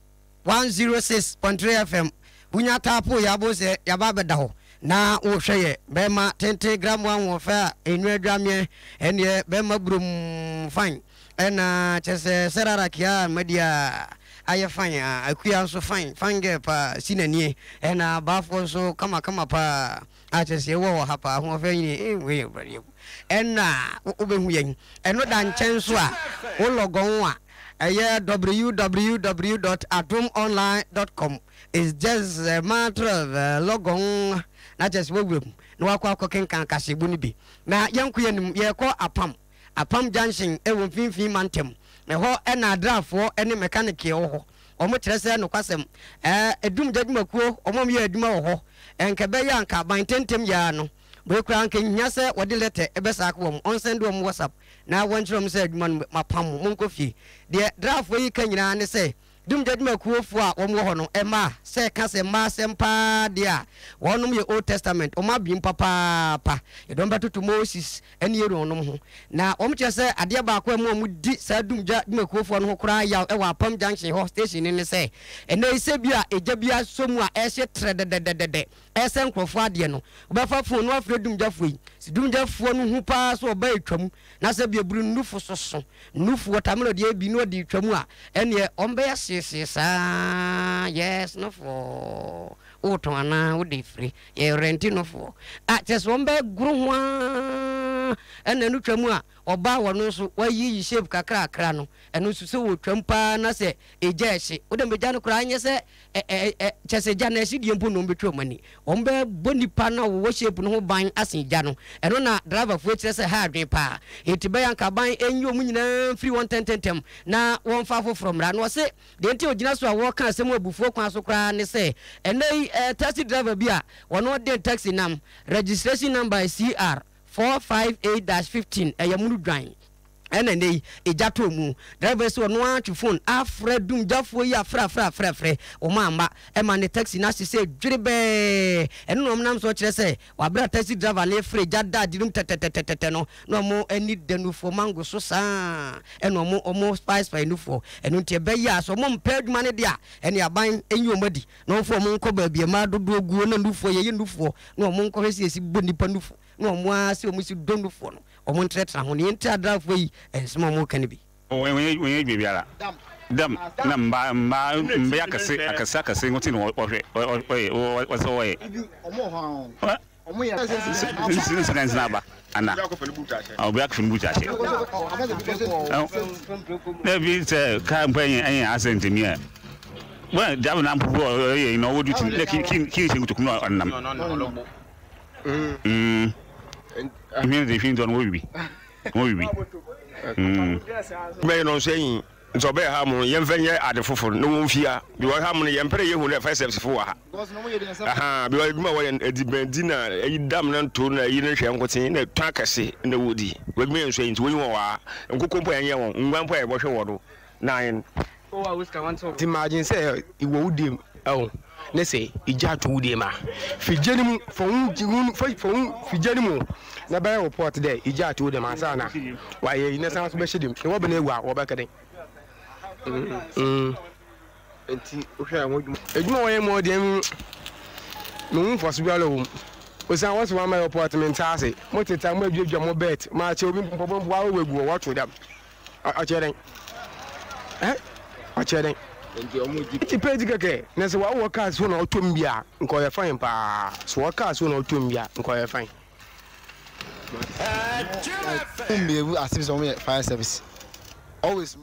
Speaker 1: 106.3 FM. Wonya taapo yɛ abom sɛ yɛaba abɛda hɔ na wohwɛ yɛ. Bɛrima tenten gramoa ahoɔfɛ a ɛnwu adwameɛ, ɛnneɛ bɛrima burom fine. Ɛna kyerɛ sɛ Sarah Kia madi a ayɛ fine a, Akua nso fine, fine girl paa, si n'anie. Ɛna Baafoɔ nso kama kama paa. A kyerɛ sɛ yɛwɔ wɔ ha paa, ahoɔfɛ nyini ee wei yɛ Awurade abu. Ɛna wobɛhu yɛn. Ɛno da nkyɛn nso a, wo lɔgɔn a, ɛyɛ www dot adomonline dot com It's just a matter of lɔgɔn na kyerɛ sɛ woawura mu na woakɔ akɔkenkan kaseɛbɔ no bi. Na yɛnkɔ yɛn anim, yɛrekɔ Apam, Apam Junction wɔ Mfimfini Mantam. Ɛhɔ na adraafoɔ ne mɛkanikeɛ wɔ hɔ. Wɔkyerɛ sɛ nokwasɛm, ɛɛ, dumgya adwumakuo, wɔn a wɔyɛ adwuma wɔ hɔ, nka ɛbɛyɛ a nka aban ntɛmntɛm yi ara no, wei koraa anka ɛnhia sɛ wɔde lɛtɛ bɛsaake wɔn, wɔnsɛnde wɔn WhatsApp na wɔnkyerɛ wɔn sɛ adwuma no mapam mo, monkɔ fie. Deɛ drafoɔ yi ka nyinaa ne sɛ, dumgya adwumakuofoɔ a wɔwɔ hɔ no, mmaa, sɛ ɛka sɛ mmaa asɛm pa ara deɛ a, wɔnom yɛ Old Testament, wɔn abiem papaapa. Yɛde wɔn bɛtoto Moses ne Aaron nom ho. Na wɔn kyerɛ sɛ adeɛ baako a ɛma wɔn di saa dumgya dwumakuofoɔ no ho koraa yaw wɔ Apam Junction hɔ station no ne sɛ, ɛnnɛ yi sɛ bi a egya bi asɔ mu a ɛrehye trɛdɛdɛdɛdɛ ɛresɛ nkorɔfoɔ adeɛ no, wobɛfa phone no afrɛ dumgyafoɔ yi. Sɛ dumgyafoɔ no hu paa sɛ ɔba retwa mu na sɛ bi aburu no nufu soso, nufu watermelon deɛ bi na ɔde retwa mu a, ɛnneɛ wɔn bɛyɛ seesee saa, yes nofoɔ. Wotɔn anaa wode firi? Yɛ rɛnti nofoɔ. A kyerɛ sɛ wɔn bɛ goro ho aa ɛna ɛno twa mu a ɔbaa wɔ no nso wayi yi shape kakrakra no ɛno nso sɛ wɔ twam paa na sɛ egya ɛhye wode mbɛ gya no koraa nyɛ sɛ ɛ ɛ ɛ kyerɛ sɛ gya no ɛhye deɛ mpo na wɔn bɛ twa wɔn ani wɔn bɛ bɔ nipa no a wɔwɔ shape no ho ban asen gya no ɛno na driver foɔ kyerɛ sɛ ha adwene paa eti bɛyɛ anka ban ɛnyi wɔn nyinaa mfiri wɔn ntɛntɛntɛm na wɔn fa afoforɔ mmra na ɔse Deɛ nti a ɔgyina so a wɔreka asɛm wɔ abufuo kwan so koraa ne sɛ, ɛnnɛ yi eh, taxi driver bi a ɔno de taxi nam, registration number yɛ CR 458-15, ɛyɛ mono dwan, ɛna ɛnnɛ yi egya tɔɔ mu. Driver yi sɛ ɔno ara twe phone afrɛ dumgyafoɔ yi afrɛ afrɛ afrɛ afrɛ, wɔn amma, ɛma ne taxi no ahye sɛ dwerebɛɛ. Ɛno na wɔnam so kyerɛ sɛ Wɔ bere a taxi driver no refrɛ gya da ade no mu tɛtɛtɛtɛtɛ no, na wɔn ani da nufoɔ mango so saa ara, ɛna wɔn wɔn spaespae nufoɔ. Ɛno nti ɛbɛyɛ a sɛ wɔn mpɛ adwuma no deɛ a, ɛne aban nyi wɔn adi na wɔmfa wɔn nkɔ baabi a mmaa dodoɔ guo na nufoɔ yɛyɛ nufoɔ na wɔn nkɔhwɛ sɛ yɛsi bɔ nnipa nufo na wɔn ara sɛ wɔn si dɔ nufoɔ no wɔn ntenatena ho. Nea enti a driverfoɔ yi nsɛm a wɔreka no bi.
Speaker 14: Wɔnnyɛ edwuma biara. Dɛm na mbaa mbaa mbea akɛse akɛse akɛse nkotsee na wɔhwɛ wɔyɛ wɔsɛ wɔyɛ. Nsi na nsi na aba ana obi akɔfa ne boot ahyɛ. Na ebi sɛ kaa mpo ɛnyɛ ɛnyɛ accident mi a wɔn driver na mpo ɔyɛ yi na ɔwɔ duty na kii kii hyɛ nkotoku na ɔnam. Mm. Hwene dze hwene dze ɔno wɔwe bi. Wɔwe bi. Mm.
Speaker 15: Bɛyɛ no nso enyi nti ɔbɛyɛ ha mo yɛmfa nyɛ ade fofor na wɔmfi ha because ha mo no yɛmpɛ dɛ yehu dɛ fire service fo wɔ ha ahaa because edwuma a wɔyɛ no edziban dzi na eyi dam na nto na eyi no hwɛ nkotsee na tõ akɛse na wodzi w'edwuma yɛ nso eyi nti wonyi wɔn wɔ ha nkokɔ mpo a yɛnyɛ wɔn nguan mpo a yɛbɔhwɛ wɔ do na ayen.
Speaker 16: Nti imagine sɛ ewɔ wo dam ɛho ne sɛ egya ato wo dam a, fi gya no mu fa wo fa fa wo fi gya no mu na bɛyɛ report dɛ egya ato wo dam ansa na wayɛ yi na san so bɛhyɛ dam na wɔbɛn ewu a wɔbɛka dɛn? Mm. Nti wohwɛ a ho adwuma adwuma wɔyɛ mu deɛ mehu mfaso biara wɔ mu. Osian wɔse wɔama report mente ase. Mo tete a mo aduadua mo bet ma akyɛ obi mpɔbɔ mpo awɔ agu hɔ wɔto dam. Ɔkyerɛ dɛn? Ɛ? Ɔkyerɛ dɛn?
Speaker 17: Nti ɔmo gye.
Speaker 16: Nti page kɛkɛ na sɛ wawɔ car so na ɔtɔ mu bi a nka ɔyɛ fine paa. So wɔ car so na ɔtɔ mu bi a nka ɔyɛ fine.
Speaker 17: Ɔmo behave as if sɛ ɔmo yɛ fire service always.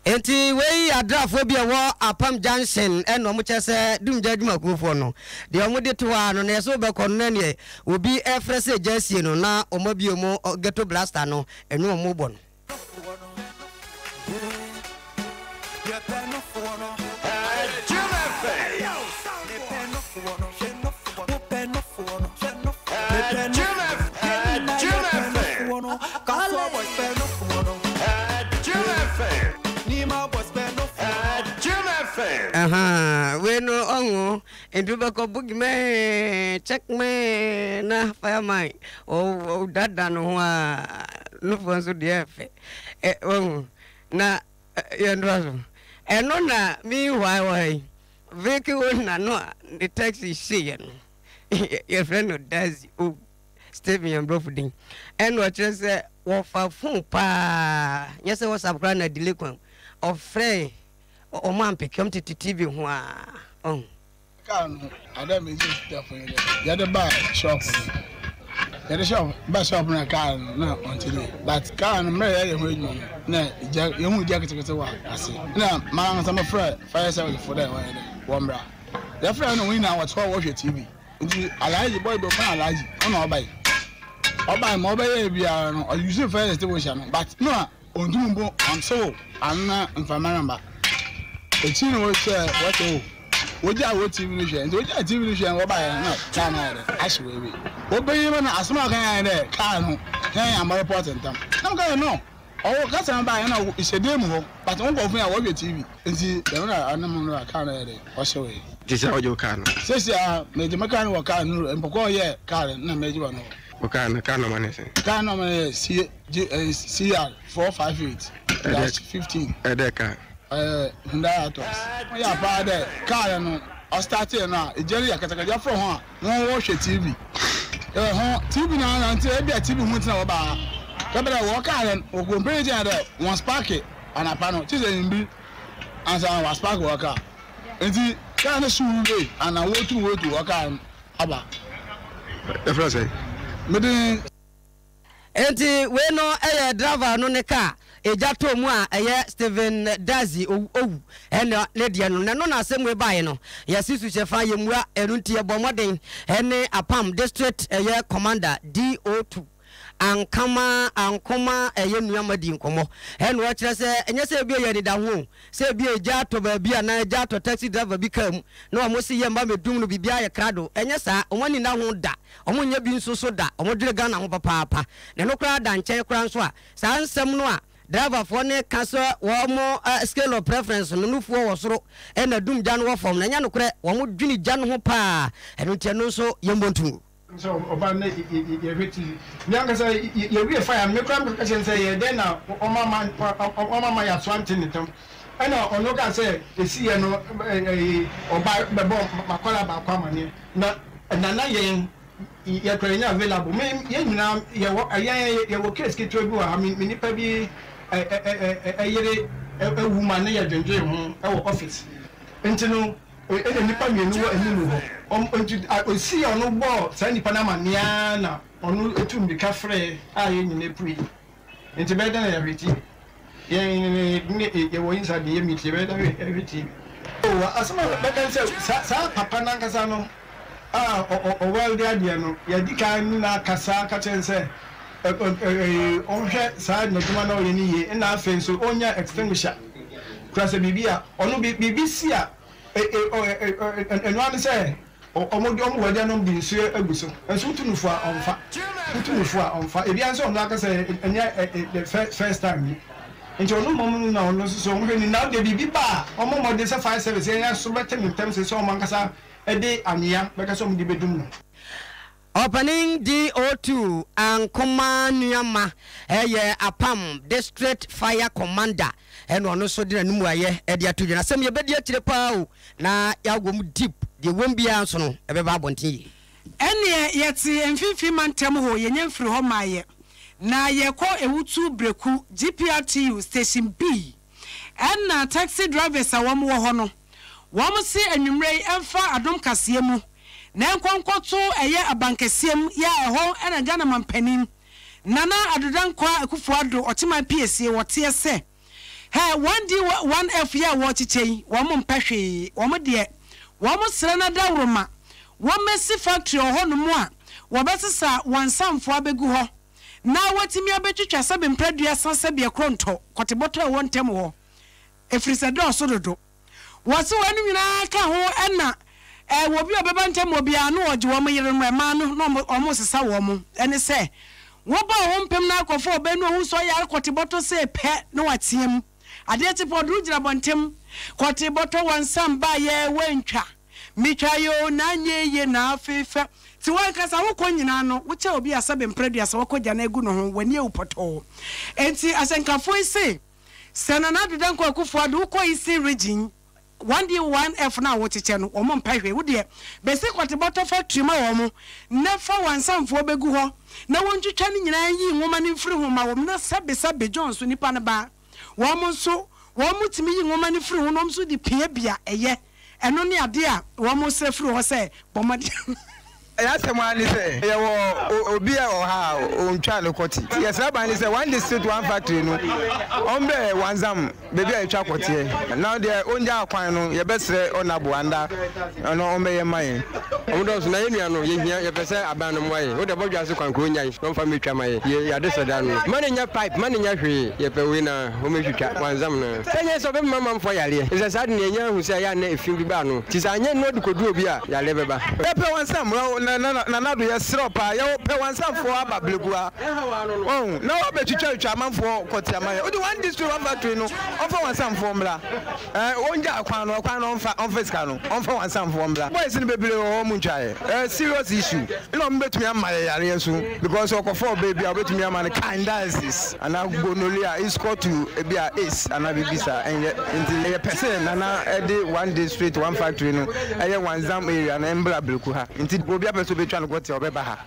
Speaker 1: Enti wei yɛ adrafoɔ bi a ɛwɔ Apam Junction ɛna wɔn kyerɛ sɛ Dumgya adwumakuofoɔ no deɛ wɔn de to hɔ ara no na yɛsɛ wobɛkɔ no na neɛ obi ɛfrɛ sɛ gya asie no na wɔn abie wɔn ghetto blaster no ɛne wɔn bɔ no. Ahaa wei no ɔho nti wobɛkɔ boogeyman checkman na fireman ɔdada no ho a nofoɔ nso deɛ ɛfɛ ɔho na yɛntoa so ɛno na meanwhile wɔ ha yi vehicle owner no a ne taxi hyeeɛ no yɛfrɛ no Daisy o Stephen yɛn brɔfo din ɛna ɔkyerɛ sɛ wɔfa phone paa nyɛ sɛ WhatsApp koraa na delay kwan ɔfrɛ wɔn ampeke wɔn tete TV ho a ɔho.
Speaker 18: Car no ade a medzi fitafo nye dɛ yɛde baa shop no yɛde shop ba shop no na car no na ɔnntse dɛ but car no mbrɛ yɛyɛ ho edwuma no na gya yehu gya ketseketse wɔ ase na marankasa mofrɛ fire service fo dɛ wɔnyɛ dɛ wɔmbra yɛfrɛ no hɔn nyina wɔtse hɔ wɔhwɛ TV ntsi Alhaji boy bi wɔfrɛ no Alhaji ɔna ɔbae ɔbae ma ɔbɛyɛɛ biara no ɔ use fire extinguisher no but nna Onntum mpo ɔnntsew ano na mframa remmba. Ekyir no wɔhwɛɛ wɔse oh wogyaa wɔ TV no hwɛ ntsi wogyaa TV no hwɛ no wɔbae no nna kaar no ayɛ dɛn ahyew ewie. Obanyin no asɛm a ɔkae ara nye dɛ kaar no hɛn yɛammbɔ report ntsɛm. Na mekãa dɛ no ɔwo kasa no bae nna ehyɛ dan mu hɔ but wo nkorɔfo yi a wɔhwɛ TV ntsi dɛm na ɔnam no a kaar no yɛɛ dɛn ɔhyewee.
Speaker 16: Ntsi sɛ ɔgye wo kaar no?
Speaker 18: Sesei ara megye me kaar no wɔ kaar no wura mpɔkɔ a ɔyɛɛ kaar no nna megye wɔ no hɔ.
Speaker 16: Wo kaar no kaar nɔma ne sɛn?
Speaker 18: Kaar nɔma no yɛ C. GCR 458 dash 15.
Speaker 16: Ɛdɛ car?
Speaker 18: Ɔyɛ Hyundai Atoz. Ɔyɛ paa dɛ car no ɔstartee no a egya no yɛ katakata yɛfrɛ hɔn a hɔn wɔhwɛ TV. Yɛwɔ hɔn TV no ara ntsi ebia TV ho ntsi na wɔba ha. Kɛpɛ dɛ wɔ car no wɔ complain kyerɛ hɛn dɛ wɔn sparke anapa no kyesɛ ewimbir ansaana wɔasparke wɔ car. Ntsi car no hyew wie ana wotum woetu wɔ car no aba.
Speaker 16: Yɛfrɛ wo sɛn?
Speaker 18: Me din.
Speaker 1: Enti wei no yɛ driver no ne car egya tɔɔ mu a ɛyɛ Stephen Dadzie Owu ɛna ne deɛ no na ɛno na asɛm wei baeɛ no yɛse suhyɛfa yɛmmua ɛno nti yɛbɔ mmɔden ɛne Apam District ɛyɛ Commander DO2 Ankama Ankoma ɛyɛ Nuama di nkɔmmɔ ɛna ɔkyerɛ sɛ ɛnyɛ sɛ ebia yɛ anidaho o sɛ ebia egya atɔ baabi anaa egya atɔ taxi driver bi car mu na wɔn se yɛmma mmɛdum no biribiara yɛ krado ɛnyɛ saa wɔn ani nna ho da. Wɔn nyɛ bi nso so da. Wɔn dwene Ghana ho papaapa. Na ɛno koraa da nkyɛn koraa nso a, saa nsɛm no a driver foɔ no reka sɛ wɔn scale of preference no nufoɔ wɔ soro ɛna dum gya no wɔ fam no, ɛnyɛ nokorɛ. Wɔn dwene gya no ho paa. Ɛno nti ɛno nso yɛmmɔ ntom.
Speaker 19: Sɛ ɔba no na yɛhwɛ TV. Me ankasa yɛwie fire no, me koraa mekɔka kyerɛ no sɛ ɛyɛɛ dɛn na ɔma ma yɛasoa nte ne ntam. Ɛna ɔno kaa sɛ ɛsiiɛ no ɔba bɛbɔɔ m'akwadaa baako amaneɛ. Na Nana yɛn yɛ kora yɛnyɛ available me yɛn nyinaa yɛwɔ yɛn yɛwɔ case ketewa bi wɔ ha me me nipa bi ɛyere ɛwu ma ne yɛ dwendwen ho ɛwɔ office nti no ɛna nipa mmienu wɔ anim hɔ ɔm nti osi ɔno bɔɔ saa nipa no amanneɛ na ɔno etu mmirika frɛ a yɛn nyinaa pue. Nti bɛyɛ dɛn na yɛahwɛ TV? Yɛn ne yɛwɔ inside ne yɛ meet yɛbɛyɛ dɛn ahwɛ TV? Oh, asɛm a mɛka ne sɛ saa saa papa no ankasa no. a ɔwɛlde adeɛ no, yɛadi kan ne no akasa aka kyerɛ no sɛ ɔnhwɛ saa n'adwuma no a ɔyɛ no yie, ɛna afei nso ɔnnya extinguisher kura sɛ biribi a ɔno biribi si a ɛno ara ne sɛ wɔde wɔn wɛlde no de nsuo agu so, nso wotu no fo a ɔmfa, wotu no fo a ɔmfa, ebi ara nso ɔno aka sɛ ɛnyɛ the first time ni. Nti ɔno mmom na ɔno nso so ɔhwɛ ni na deɛ biribi ba a ɔmmɔ mmɔden sɛ fire service yɛn aso bɛte no ntɛm sɛ sɛ wɔn ankasa de anwea bɛka sɛ wɔde bɛdum no.
Speaker 1: Ɔpanin DO2 Ankomah Nuamah yɛ Apam District Fire Commander ɛna ɔno nso de n'anummuayɛ de ato dwa. N'asɛm yɛbɛdi akyire paa o na yɛawɔ mu deep, deɛ ɛwom biara nso no ɛbɛba abɔnten yie.
Speaker 2: Ɛnneɛ yɛte mfimfini mantam hɔ, yɛnya mfiri hɔ mmaeɛ, na yɛkɔ Ewutu Breku, GPRTU, Station B. Ɛnna taxi drivers a wɔn wɔ hɔ no, wɔn se anwummerɛ yi ɛmfa adom kaseɛ mu na ɛnkɔ nkɔto ɛyɛ abankɛseɛ mu, yɛ a ɛhɔ na Ghana manpanin Nana Addo Dankwa Akufo Addo Ɔkyeman Piesie wɔteɛ sɛ Hɛ, wɔn di wɔn F yi a wɔrekyekyɛ yi, wɔn mpɛ hwee. Wɔn deɛ, wɔn srɛ na dawuroma, wɔmmɛsi factory wɔ hɔnom a wɔbɛsesa wɔn nsamfoɔ abɛgu hɔ na wɔatumi abɛtwitwa sɛbe mprɛduasa sɛbe ɛkorɔntɔ, kɔtebɔtɔ a ɛwɔ ntam hɔ, ɛfiri sɛ dɔɔso dodo. Wɔse wɔnom nyinaa ka ho na eh, obi a ɔbɛba ntam hɔ biara na ɔgye wɔn yerenom, mmaa no, na wɔn wɔsesa wɔn. Ɛne sɛ, wɔba wɔn mpem na akɔfa ɔbaa no ohu sɛ ɔyare kɔte bɔtɔ sei pɛ na wateam. Adeɛ kye pɛ ɔde wo gyina abɔntem, kɔte bɔtɔ wansan baeɛ wantwa, metwaeɛ o na anyɛ yie na afefɛ. Nti wankasa wokɔ nyinaa no, wokyɛ obi a sɛbe mprɛduasa wakɔgya no agu ne ho, w'ani awu pɔtɔɔ. Enti ahyɛnkafoɔ yi se, Sɛ Nana Addo Dankwa Akufo Addo wokɔ Eastern Region, 1D1F no a wokyekyɛ no, wɔn mpɛ hwee. Wo deɛ, bɛsi kɔtebɔtɔ factory ma wɔn, na fa wansamfoɔ bɛgu hɔ, na wɔntwitwa ne nyinaa nyi nwoma no mfiri ho ma wɔn, na sɛbesɛbe John so nipa no ba a, wɔn nso, wɔn tumi yi nwoma no firi ho na wɔn nso de pia bi a ɛyɛ. Ɛno ne adeɛ a wɔsrɛ firi hɔ sɛ bɔ mmɔden.
Speaker 16: Yɛn asɛm ara ne sɛ yɛwɔ obi a wɔ ha a ɔntwaa ne kɔte. Nti yɛsrɛ aban no sɛ one district one factory no ɔmbrɛ Wanzam baabi a yɛtwa kɔteɛ. Na deɛ ɔngyaa kwan no yɛbɛsrɛ Ɔnabo Anda ɔno ɔmbɛyɛ mma yɛn.
Speaker 15: Ɔmo dɔɔso na yɛn nua no yɛhia yɛpɛ sɛ aban no mmoa yɛn wode bɔdwa ase kwan koro nyan na ɔmfa mmetwa ma yɛn yɛ yɛadesrɛ da no mma no nyɛ pipe mma no nyɛ hwee yɛpɛ wei na ɔmɛtwitwa wanzam no. Sɛ ɛnyɛ sɛ ɔbɛmema manfoɔ yareɛ, efisɛ saa de no yɛnya ahu sɛ ɛyɛ a na efi bi ba ano, nti sɛ anyɛ no de kɔdu obi a, yareɛ bɛba.
Speaker 16: Yɛpɛ wansam Nana Addo yɛsrɛ wo paa yɛwɔ pɛ wansamfoɔ aba Blegu ha wahu na wabɛ twitwa twitwa amanfoɔ kɔte ama yɛn wode one district one factory no ɔmfa wansamfoɔ mmra ɛɛ ɔngya kwan no ɔkwan no ɔmfa ɔmfa sika no ɔmfa wansamfoɔ mmra boys no bebree wɔ hɔ ɔmo ntwa yɛ ɛɛ serious issue ɛna ɔmo bɛtumi ama yɛ yareɛ nso because ɔkɔfa ɔbaa bi a ɔbɛtumi ama no candiasis. Anaa gonorrhea is equal to ebi a AIDS anaa biribi saa ɛnyɛ nti yɛpɛ sɛ Nana ɛde one district one factory no ɛyɛ Wanzam area no ɛmbra Breku ha nti obi apɛ sɛ obetwa no gɔte a ɔbɛba ha.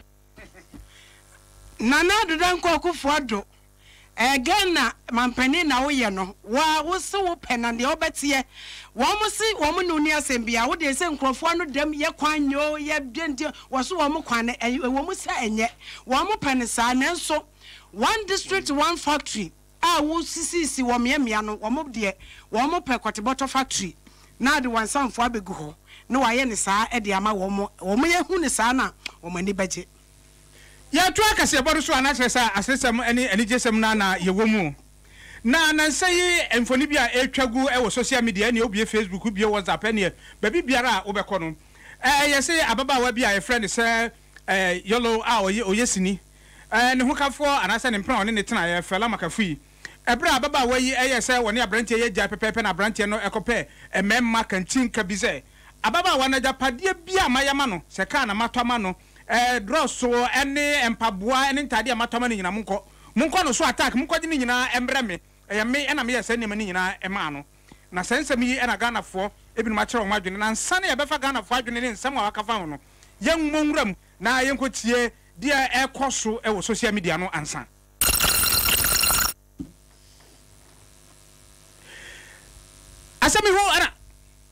Speaker 2: Nana Addo Dankwa Akufo Addo ɛɛ Ghana manpanin na woyɛ no woa wose wopɛ na deɛ wobɛteɛ wɔn se wɔn ne wo ni asɛm biara wo deɛ sɛ nkurɔfoɔ ano dɛm yɛ kwan nyɛ o yɛ deɛ nti wɔse wɔn kwan no ɛwɔ mu sɛ ɛnyɛ wɔn pɛ no saa nanso One district one factory a wosisisisi wɔ mmeammea no, wɔn deɛ wɔn pɛ kɔtebɔtɔ factory na de wɔn nsamfoɔ abɛgu hɔ na wɔayɛ no saa de ama wɔn, wɔn ahu no saa na wɔn ani bɛgye.
Speaker 3: Yɛtoa kaseɛbɔ no so a, na kyerɛ sɛ aseresɛm ne anigyesɛm no ara na yɛwɔ mu. Na nnansa yi mfoni bi a ɛretwa gu wɔ social media, ɛneɛ wobue Facebook, wobue WhatsApp, ɛneɛ baabi biara a wobɛkɔ no, yɛse ababaawa bi a yɛfrɛ no sɛ Yolo a ɔyɛ sini Ne hokafoɔ anaasɛ ne mpena a ɔne no tenaeɛ, Fela Makafui. Ɛberɛ a ababaawa yi yɛɛ sɛ ɔne aberanteɛ yi agyae pɛpɛɛpɛ na aberanteɛ no kɔpɛɛ mmarima kantinka bi sɛ, Ababaawa no agyapadeɛ biara a mayɛ ama no, sɛ kaa na matɔ ama no, drɔso ne mpaboa ne ntaadeɛ a matɔ ama no nyinaa, monkɔ, monkɔ no so attack, monkɔgye ne nyinaa mmrɛ me. Ɛyɛ me na meyɛɛ saa nneɛma no nyinaa maa no. Na saa nsɛm yi na Ghanafoɔ binom akyerɛ wɔn adwene. Na ansa na yɛbɛfa Ghanafoɔ adwene ne nsɛm a wɔaka fa ho no, yɛmmɔ nwura mu na yɛnkɔtie Deɛ ɛrekɔ so wɔ social media no ansa. Asɛm yi ho na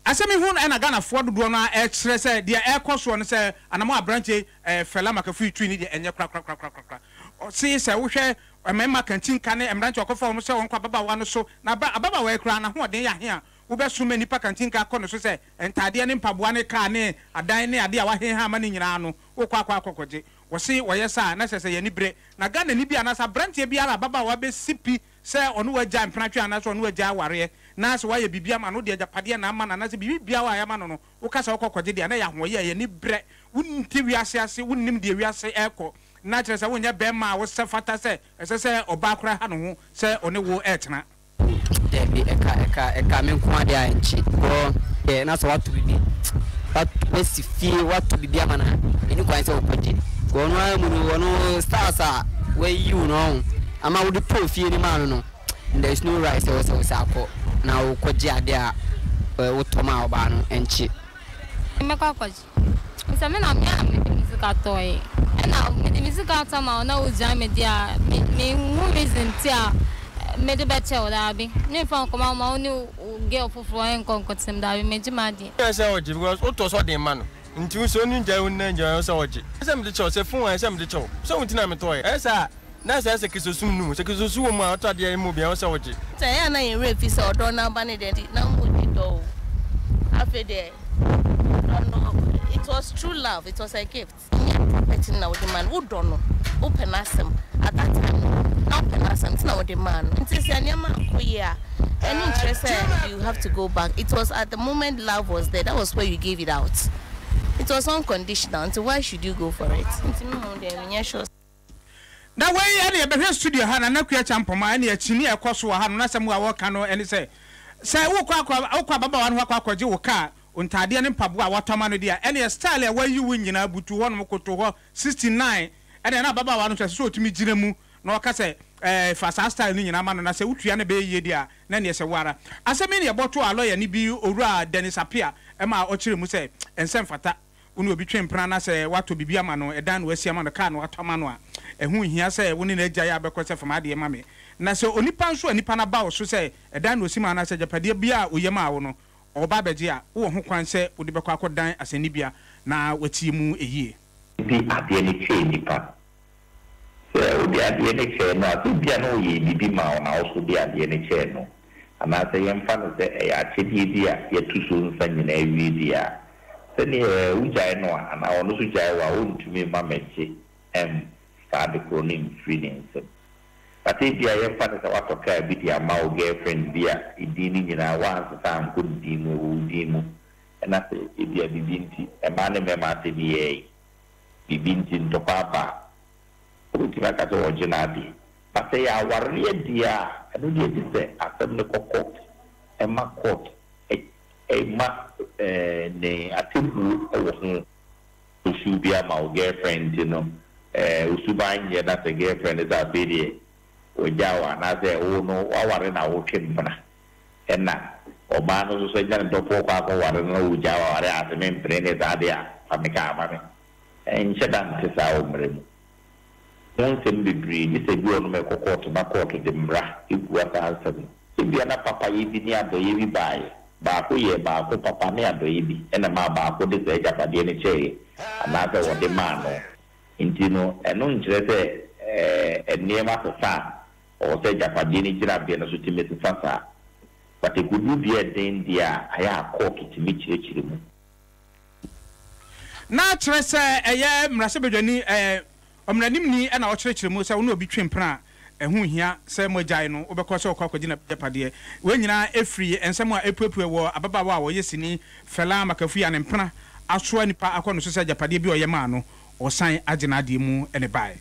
Speaker 3: asɛm yi ho na Ghanafoɔ dodoɔ no ara ɛrekyerɛ sɛ deɛ ɛrekɔ soɔ no sɛ anamɔ aberanteɛ yi Fela Makafui tui no deɛ ɛnyɛ korakorakorakora. Ɔse sɛ wohwɛ mmarima kantinka ne mmeranteɛ ɔkɔfa wɔn sɛ wɔnkɔ ababaawa no so na ababaawa yi koraa n'ahoɔden yɛ ahe a. wobɛsoma nnipa kantinka akɔ ne so sɛ ntaadeɛ ne mpaboa ne kaa ne adan ne adeɛ a waheha ama no nyinaa no wokɔ akɔ akɔkɔgye. Wɔse wɔyɛ saa a na kyerɛ sɛ yɛn ani bere. Na Ghanani bi anaasɛ aberanteɛ biara a ababaawa bɛsi pi sɛ ɔne wo agyae mpenatwe anaasɛ ɔne wo agyae awareɛ na sɛ woayɛ biribi ama no wode agyapadeɛ na ama no anaasɛ biribi biara a yɛama no no woka sɛ wokɔ kɔgye deɛ a na ɛyɛ ahoɔyɛ ɛyɛ aniberɛ. Wonte wiase ase, wonnim deɛ wiase ɛrekɔ na kyerɛ sɛ wonyɛ barima a wosɛ fata sɛ ɛsɛ sɛ ɔbaa koraa ha ne ho sɛ ɔne wo retena.
Speaker 20: Dabi ɛka ɛka ɛka me nko ara deɛ a ɛnkye kɔ deɛ na sɛ wato bibi wasi fie wato bibi ama no a ɛni kwan sɛ wokɔgye kɔ ɔno ara mu no ɔno stars a wayi wo no ɔho ama wode tɔɔ fie no maa no no there is no right sɛ wɔ sɛ wo sɛ akɔ na wokɔgye adeɛ a wotɔ maa ɔbaa no ɛnkye.
Speaker 21: Mɛkɔ akɔgye. Sɛ me na me a mede me sika tɔe ɛna mede me sika atɔ ama wo na wogyae me deɛ a me menhu reason nti a mede bɛkyɛ wo daabi memfa nkɔma wo ma wo ne wo girl foforɔ nkɔ nkɔtena mu daabi megye m'adeɛ.
Speaker 22: Ɛyɛ sɛ ɔgye because wotɔ sɛ ɔde ma no nti wo sɛ ɔne ngyae wo nna ngyae wo sɛ ɔgye. Ɛyɛ sɛ mede kyɛ wo sɛ phone a ɛyɛ sɛ mede kyɛ wo sɛ wo nti na metɔɛ ɛyɛ saa a na ɛsɛ sɛ Kristosom nni mu sɛ Kristosom wɔ mu a ɔtɔ adeɛ ma obi a ɛwɔ sɛ ɔgye.
Speaker 23: Sɛ ɛyɛ a na yɛn werɛ fi sɛ ɔdɔ no aba ne deɛ nti na modi dɔ o afei deɛ ɔdɔ no it was true love it was a gift nyɛ property no na wode maa no wodɔ no wopɛ n'asɛm at that time no na wopɛ n'asɛm nti na wode maa no nti sɛ nneɛma ankɔ yie a ɛno nkyerɛ sɛ you have to go back it was at the moment love was there that was where you gave it out it was unconditional nti why should you go for it nti me mmom deɛ menyɛ sure.
Speaker 3: Na wei ɛne yɛbɛhwɛ studio ha Nana Akua Acheampong ɛne akyini a ɛkɔ so wɔ ha no n'asɛm a wɔka no ɛne sɛ sɛ wokɔ akɔ wokɔ ababaawa no hɔ akɔ akɔgye wo kaa ntaadeɛ ne mpaboa a watɔ ama no deɛ a ɛneɛ style a wayi wo nyinaa butu hɔ nom koto hɔ 69 ɛneɛ na ababaawa no nso ɛsɛ sɛ ɔtumi gyina mu na ɔka sɛ ɛɛ fa saa style no nyinaa ma no na sɛ wotua no ɛbɛyɛ yie deɛ a na ɛneɛ sɛ wo ara asɛm yi na yɛbɔtoo a lɔya no bi Owura Dennis Appiah ɛma ɔkyerɛ mu sɛ ɛnsɛ mfata Wo ne obi twe mpena na sɛ woatɔ biribi ama no, ɛdan na woasi ama no, kaa na woatɔ ama no a, ɛho nhia sɛ wo ne no agyae a bɛkɔ sɛ fa m'adeɛ ma me. Na sɛ onipa nso a nipa no aba wo so sɛ ɛdan na ɔsi maa no anaasɛ agyapadeɛ biara a ɔyɛ maa wo no, ɔreba abɛgye a, wowɔ ho kwan sɛ wode bɛkɔ akɔdan asɛnnibea na watie mu yie.
Speaker 24: De adeɛ no kyɛɛ nipa. Sɛ wode adeɛ no kyɛɛ no a, sɛ ebia na ɔyɛɛ biribi maa wo na wo nso wode adeɛ no kyɛɛ no, anaasɛ yɛmfa no sɛ ɛyɛ akyɛdeɛ bi a yɛato so nsa nyinaa awie deɛ a, sɛdeɛ wogyae no a, anaa ɔno nso gyae wo a, ɔntumi mma mmɛgye mfa ade korɔ no mfiri ne nsam. But ebia yɛmfa no sɛ woatɔ kaa bi de ama wo girlfriend bi a edin no nyinaa woansesa ankɔ ne din mu, ɛwɔ wo din mu, ɛna sɛ ebia biribi nti mmaa ne mmarima asɛm yi yɛɛe, biribi nti ntɔkwa aba a, wobɛtumi aka sɛ ɔregye n'adeɛ. But sɛ ɛyɛ awareɛ deɛ a, ɛno deɛ gye sɛ asɛm no kɔ court, ɛma court ma ne atemmuo wɔ ho. Wo bi ama wo girlfriend nti no, wo suban nyɛ na sɛ girlfriend no sɛ afei deɛ wagyaa wo anaasɛ wo no woaware na wotwe mpena ɛna ɔbaa no nso so anya ne dɔfoɔ kɔ akɔware no na wogyaa wo aware a ase mempene ne saa deɛ a fa me kaa ma me. Ɛnhyɛ da nte saa wɔ mmara mu. Ho nsɛm bebree gye sɛ bi wɔ nom ɛkɔ kɔɔto na kɔɔto de mmara bua saa nsɛm no. Ebia na papayɛ bi ne adɔeɛ bi baeɛ. Baako yɛɛ baako papa ne adɔeɛ bi na ɛmaa baako de saa agyapadeɛ no kyɛeɛ anaasɛ wɔde maa no. Nti no, ɛno nkyerɛ sɛ nneɛma sesa a, ɛwɔ sɛ agyapadeɛ no gyinabea no nso tumi sesa saa. But ɛkɔduru bea a ɛden deɛ a, ayɛ a kɔɔto tumi kyerɛkyerɛ mu.
Speaker 3: Na kyerɛ sɛ ɛyɛ mmarahyɛbadwani, ɛɛ, ɔmmaranimni na ɔkyerɛkyerɛ mu sɛ wo ne obi twe mpena a, ɛho nhia sɛ moagyae no, wobɛkɔ sɛ ɔkɔ akɔgye n'agyapadeɛ. Wei nyinaa firi nsɛm a ɛpuepue wɔ ababaawa a ɔyɛ sini Fela Makafui a ne mpena asoa nnipa akɔ no so sɛ agyapadeɛ bi a ɔyɛ maa no, ɔresan agye n'adeɛ mu na ɛbaeɛ.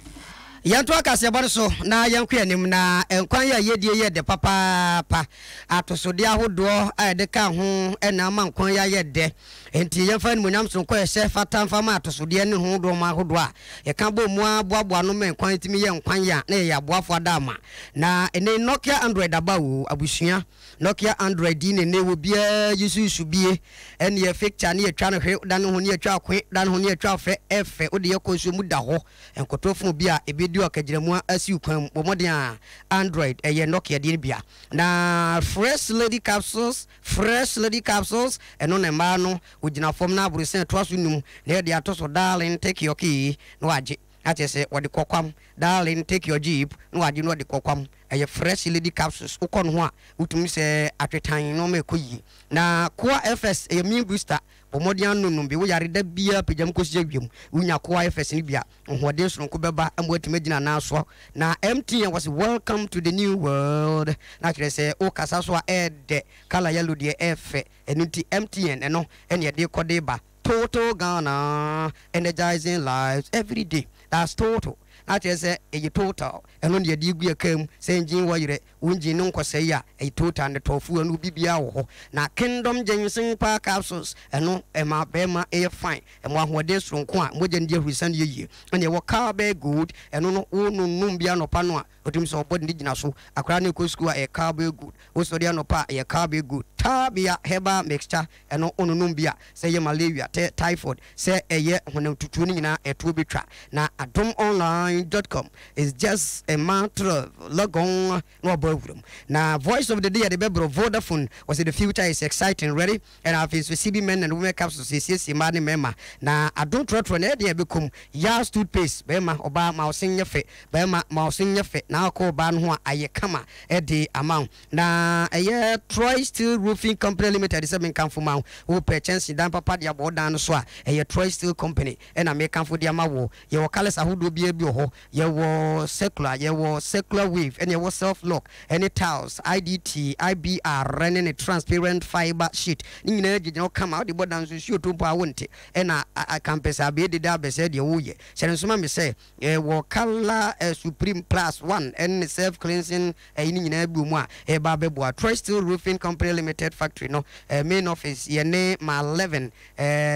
Speaker 1: Yɛntoa kaseɛbɔ no so na yɛnkɔ yɛn anim. Na nkwan yi a yɛdie yɛ dɛ papaapa. Atosodeɛ ahodoɔ a yɛde ka ho na ama nkwan yi ayɛ dɛ. Enti yɛmfa animuonyam sononko a ɛsɛ fata mfa ma atosodeɛ ne ho nnoɔma ahodoɔ a yɛka bɔ mu ara boaboa ano ma nkwan tumi yɛ nkwan a na yɛyɛ aboafoɔ adaama. Na ɛnnɛ yi Nokia Android aba o, abusua. Nokia Android yi na ɛnnɛ obiara yi so su bie. Ɛnneɛ picture ne yɛtwa no hwe da ne ho ne yɛtwa akwe da ne ho ne yɛtwa fɛ ɛfɛ wode yɛ kɔ nsuo mu da hɔ. Nkoto fon bi a ɛbɛdi ɔkagyinamu asi wo kwan mu. Bɔ mmɔden a Android ɛyɛ Nokia deɛ no bi a. Na Fresh Lady Capsules Fresh Lady Capsules, ɛno na mmaa no wɔgyina fam na aborosan ɛtoa so num na yɛde ato so Darling take your key na wagye na kyerɛ sɛ wɔde kɔ kwam Darling take your jeep na wagye na wɔde kɔ kwam. Ɛyɛ Fresh Lady Capsules. Wokɔ no ho a, wotumi sɛ atwetan nneɛma ɛkɔ yie. Na Koa FS ɛyɛ immune booster. Bɔ mmɔden anonom bi. Woyare da biara pagya mu kɔsi awia mu. Wonya Koa FS no bi a, ahoɔden soronko bɛba ama woatumi agyina nan so. Na MTN wɔse welcome to the new world. Na kyerɛ sɛ wokasa so a ɛɛdɛ, colour yellow deɛ ɛɛfɛ. Ɛno nti MTN ɛno ɛne ɛde kɔ de ba. Total Ghana, energizing lives every day. That's total. Na kyerɛ sɛ ɛyɛ total. Ɛno ne yɛde gu yɛ kaa mu sɛ engine wɔ yerɛ, wo engine no nkɔsɛe a, ɛyɛ total ne tɔ fuel no biribiara wɔ hɔ. Na Kingdom Ginseng Power Capsules, ɛno ɛma bɛrima yɛ fine, ɛma ahoɔden soronko a mogya no di ahurusiane yɛ yie. Ɛna ɛwɔ Cowbell Gold, ɛno no wo nonom bi anɔpa no a, wotumi sɛ ɔbɔ ne gyina so. Akwadaa no rekɔ sukuu a, ɛyɛ Cowbell Gold. Wosɔre anɔpa a, ɛyɛ Cowbell Gold. Tabia Herbal Mixture, Ɛno wononom bi a, sɛ ɛyɛ malaria, tɛ, typhoid, sɛ ɛyɛ honam tutuo no nyinaa ɛtoɔ bɛtwa. Na adomonline dot com is just a matter of log on na wabɔ awura mu. Na voice of the day yɛde bɛbrɛ Vodafone, wɔsɛ the future is exciting, ready? Ɛna afei nso CB men and women capsules yɛsiesie mmaa ne mmarima. Na adom trɔtrɔ na ɛyɛ den a ɛbɛkɔ mu. Yas toothpaste, barima, ɔbaa ma wo se nyɛ fɛ, barima ma wo se nyɛ fɛ na akɔ ɔbaa no ho a ayɛ kama de ama wo. Na ɛyɛ Troy Steel Roofing Company Limited sɛ menkamfo ma wo. Wopɛ kyɛnsedan papa de abɔ wo dan no so a, ɛyɛ Troy Steel Company na mekamfo de ama wo. Yɛwɔ colours ahodoɔ biara bi wɔ hɔ. Yɛwɔ circular, yɛwɔ circular wave, ɛna yɛwɔ self lock, ɛne tiles, IDT, IBR, ne ne transparent fibre sheet. Ne nyinaa gyinagyina hɔ kama. Wode bɔ dan so, nsuo tɔ mpo a wonte. Ɛna kampɛsɛ abɛɛ dede abɛsɛe deɛ woreyɛ. Hyɛ no nso ma me sɛ, yɛwɔ colour Supreme Plus One ɛne ne self cleansing Ɛyi ne nyinaa bi wɔ mu a ɛreba abɛboa. Troy Steel Roofing Company Limited Factory no main office yɛ ne Mile 11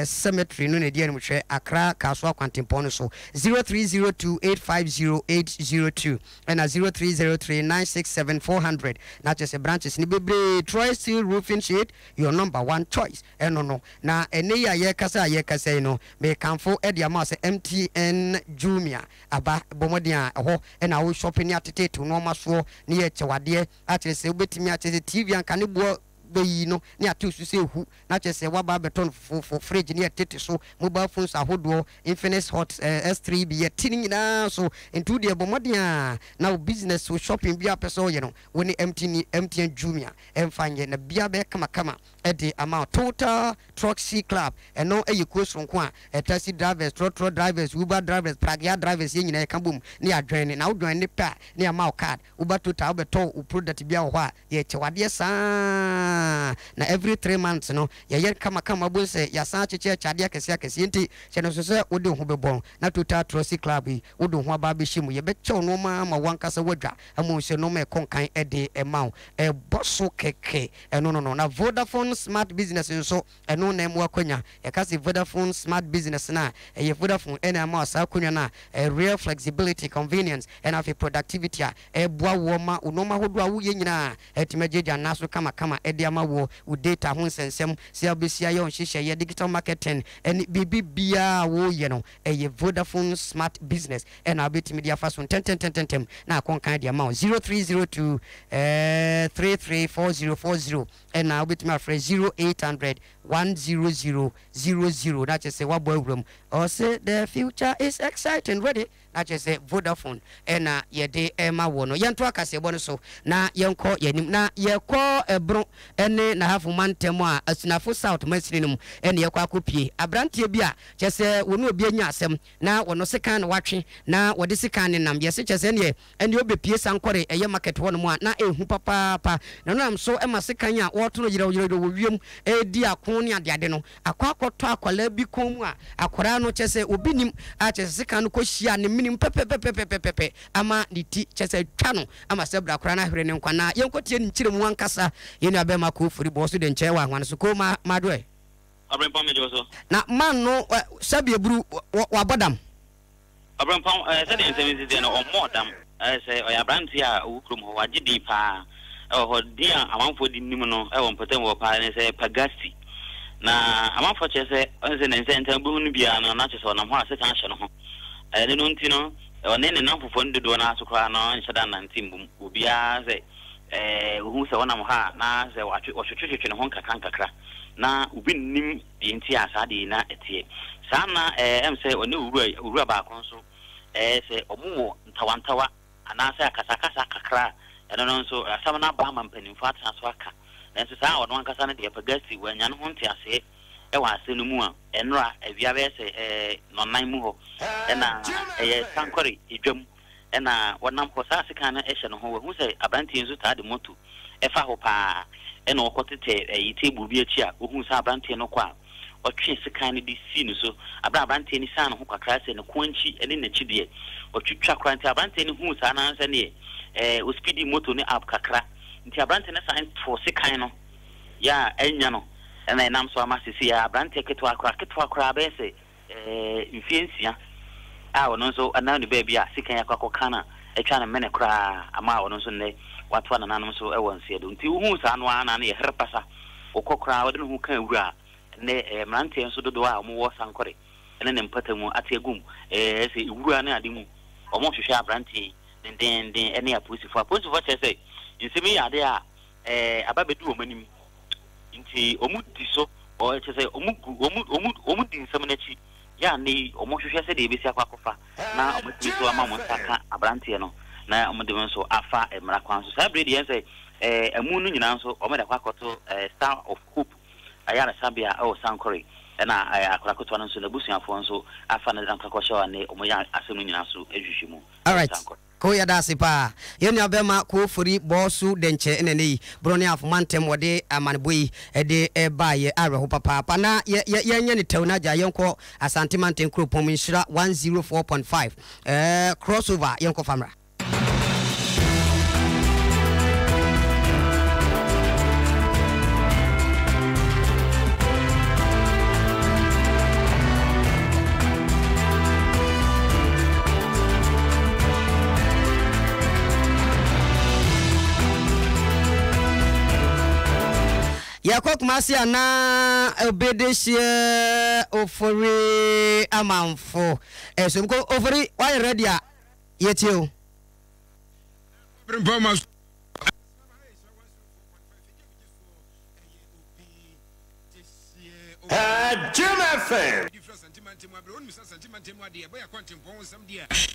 Speaker 1: Cemetery no na ɛdi animhwɛ, Accra Kasoa kwantempɔn no so. 0302850802 ɛna 0303967400 na kyerɛ sɛ branches no bebree. Troy Steel Roofing Shade, your number one choice. Ɛno no. Na ɛnnɛ yi a yɛrekasa a yɛrekasa yi no, merekamfo de ama wo sɛ MTN Jumia aba. Bɔ mmɔden a ɛhɔ na wo shopping ne ateteetew nnoɔma soɔ ne yɛ kyɛw adeɛ akyerɛ sɛ wobɛtumi akyerɛ sɛ TV anka ne boɔ bɛyi no ne atew so sɛ ehu na kyerɛ sɛ woaba abɛtɔ no fofoofo, fridge ne yɛtete so, mobile phones ahodoɔ, Infinix Hot S3 bi yɛte ne nyinaa so. Nti wo deɛ bɔ mmɔden a na wo business, wo shopping biara pɛ sɛ woyɛ no wo ne MTN, MTN Jumia ɛmfa nyɛ na biara bɛyɛ kamakama de ama wo. Total Troxy Club, ɛno yɛ kuo soronko a taxi drivers, trɔtrɔ drivers, Uber drivers, pragea drivers yɛn nyinaa yɛka bom na yɛajoine. Na wo joine pɛ a na yɛama wo card. Woba Total wobɛtɔ wo product biara wɔ hɔ a yɛkyɛ wo adeɛ saa ara. Na every 3 months no yɛyɛ kamakama wobɛhu sɛ yɛasan akyekyɛ akyɛ adeɛ akɛseɛ akɛseɛ nti hyɛ no nso sɛ wode wo ho bɛbɔ na Total Troxy Club yi wode wo ho aba abɛhyɛ mu. Yɛbɛkyɛ wo nnoɔma ama wo ankasa woadwa ama woahu sɛ nnoɔma ɛkɔ nkan de ma wo. Ɛbɔ so kɛkɛ. Ɛno no no. Na Vodafone Smart Business nso, ɛno na ɛma w'akwanya. Yɛka se Vodafone Smart Business no a, ɛyɛ Vodafone na ɛma wo saa akwanya no a, ɛyɛ real flexibility, convenience, ɛna afei productivity a ɛboa woɔ ma wo nnoɔma ahodoɔ a woyɛ nyinaa atumi agyagya nna so kamakama de ama woɔ, wo data ho nsɛnsɛm, sɛ wobɛsi ayɛ wo nhyehyɛeɛ, digital marketing, ɛne biribi biara a woyɛ no, ɛyɛ Vodafone Smart Business na wobɛtumi de afa so ntɛntɛntɛntɛm na akɔ nkan de ama wo. 0302 334040 ɛna wobɛtumi afrɛ 0800 100 00 na kyerɛ sɛ woabɔ awura mu. Ɔse the future is exciting ready na kyerɛ sɛ Vodafone ɛna yɛde ɛma wɔ no. Yɛnto akaseɛbɔ no so na yɛnkɔ yɛnim na yɛkɔ ɛbro ɛne Nahafo mantam a Asunafo South mansini no mu ɛna yɛkɔ akɔpie aberanteɛ bi a kyerɛ sɛ wɔne obi anya asɛm na wɔno sekan na watwe na wɔde sekan no nam yɛse kyerɛ sɛ ɛneɛ ɛneɛ ɔbɛpie sankɔre ɛyɛ market hɔ nom a na ɛhu papaapa na ɛno nam so ma sekan a wɔto no yerɛw yerɛw wɔ wiem ɛredi ako ne adeade no akɔ akɔtɔ akwadaa bi kɔn mu a akwadaa no kyerɛ sɛ obi nim a kyerɛ sɛ sekan no kɔ hyia ne menem pɛpɛpɛpɛpɛpɛ ama ne ti kyerɛ sɛ atwa no ama sɛ bra akwadaa no ahwere ne nkwa na yɛnkɔtie ne nkyerɛmu ankasa yɛn nua bɛrima koo fori bɔɔ so de nkyɛn wɔ ahwa no so koo ma madoɛ.
Speaker 4: Ɔbrempɔn megye wo so.
Speaker 1: Na man no sɛbi eburu wabɔ dam.
Speaker 4: Ɔbrempɔn sɛdeɛ nsɛm yi si teɛ no ɔmmɔɔ dam. Sɛ ɔyɛ aberanteɛ a ɔwɔ kurom hɔ, wagye din paa wɔ hɔ. Din a amanfoɔ de nim no wɔ mpɔtam hɔ paa ne sɛ Pagasti. Na amanfoɔ kyerɛ sɛ ɔne sɛ ne nsa ntam wobɛhu no biara no na kyerɛ sɛ ɔnam hɔ a sekan hyɛ ne ho. Ɛno no nti no ɔne ne nnamfofoɔ no dodoɔ no ara so koraa no nhyɛ da nnante mmom. Obiara sɛ ɔhu sɛ ɔnam hɔ a na sɛ ɔtwetwetwetwe ne ho nkakra nkakra. Na obi nnim deɛ nti a saa adeɛ yi na ɛteɛ. Saa na ɛm sɛ ɔne owura owura baako nso ɛɛ sɛ wɔn wɔ ntawantawa anaasɛ akasakasa kakra a. no nso, asɛm no aba ama mpanimfoɔ atena so aka. Nanso saa a ɔno ankasa no deɛ, Pagasti, wannya ne ho nteaseɛ wɔ asɛm no mu a, ɛnnora awia bɛyɛ sɛ nnɔnnan mu hɔ na ɛyɛ Sankore dwam na wɔnam hɔ. Saa sekan no hyɛ ne ho. Wahu sɛ aberanteɛ yi nso taa de moto fa hɔ pa ara. Ɛna ɔkɔtetɛɛ ɛyi table bi akyi a ɔhuu sɛ aberanteɛ no kɔ a, ɔtwee sekan no de sii ne so. Berɛ a aberanteɛ no sian ne ho kakra sɛ ne kɔn akyi ne n'akyi deɛ, ɔtwitwa koraa. Nti aberanteɛ no huu saa no ara sɛdeɛ ɛɛ ɔspidi moto no up kakra. Nti aberanteɛ no san too sekan no yɛ a annya no. Ɛna ɛnam so ama seesei aberanteɛ ketewa koraa, ketewa koraa bɛyɛ sɛ mfeɛ nsia a ɔno nso nam ne baabi a sekan akɔ akɔka no atwa ne mene koraa ama ɔno nso nnɛ watoa nananom so wɔ nseɛ do. Nti wohuu saa no ara na ano yɛ herɛ pasa. Wokɔ koraa wɔde ne ho ka awura a nnɛ mmeranteɛ nso dodoɔ a wɔwɔ Sankore ne ne mpɔtam ate agum sɛ nwura ne ade mu wɔhwehwɛ aberanteɛ yi dendeenden ne apolisifoɔ. Apolisifoɔ kyerɛ sɛ nsɛm yi yɛ adeɛ a aba bɛdu wɔn anim Nti wɔn di so, ɔ, kyerɛ sɛ wɔn gu, wɔn, wɔn, wɔn di nsɛm no akyi, yɛ a nnɛ yi wɔn hwehwɛ sɛdeɛ yɛbɛsi akɔ akɔfa na wɔn atumi nso ama wɔn nsa aka aberanteɛ no na wɔn de no nso afa mmara kwan so. Saa bere deɛ sɛ ɛɛ amu no nyinaa nso wɔn de akɔ akɔto ɛɛ Star of Hope ayaresabea ɛwɔ Sankore ɛna ɛɛ akwadaa ketewa no nso n'abusuafoɔ nso afa no de no akɔ akɔhyɛ hɔ a nnɛ wɔn yɛ asɛm no nyinaa so nhwehwɛmu ɛwɔ
Speaker 1: Alright.
Speaker 4: Sankore.
Speaker 1: Koo yɛda ase paa. Yɛn nua bɛma Koo Fori Bɔɔsu Dɛnkyɛ na ɛnɛ yi Borɔ ne Afoma ntɛm wɔde amanebɔ yi de baeɛ. Awerɛho papaapa. Na yɛ yɛ yɛnyɛ no tɛw na gya yɛnkɔ Asante Manten kuropɔn mu Nhyira 104.5 ɛɛ crossover yɛnkɔ fa mmra. Yɛkɔ Kumasi a na Obedehyeɛ Ofori Amanfo ɛsom ko Ofori wayɛ ready a yɛtie o.
Speaker 5: Jim FM.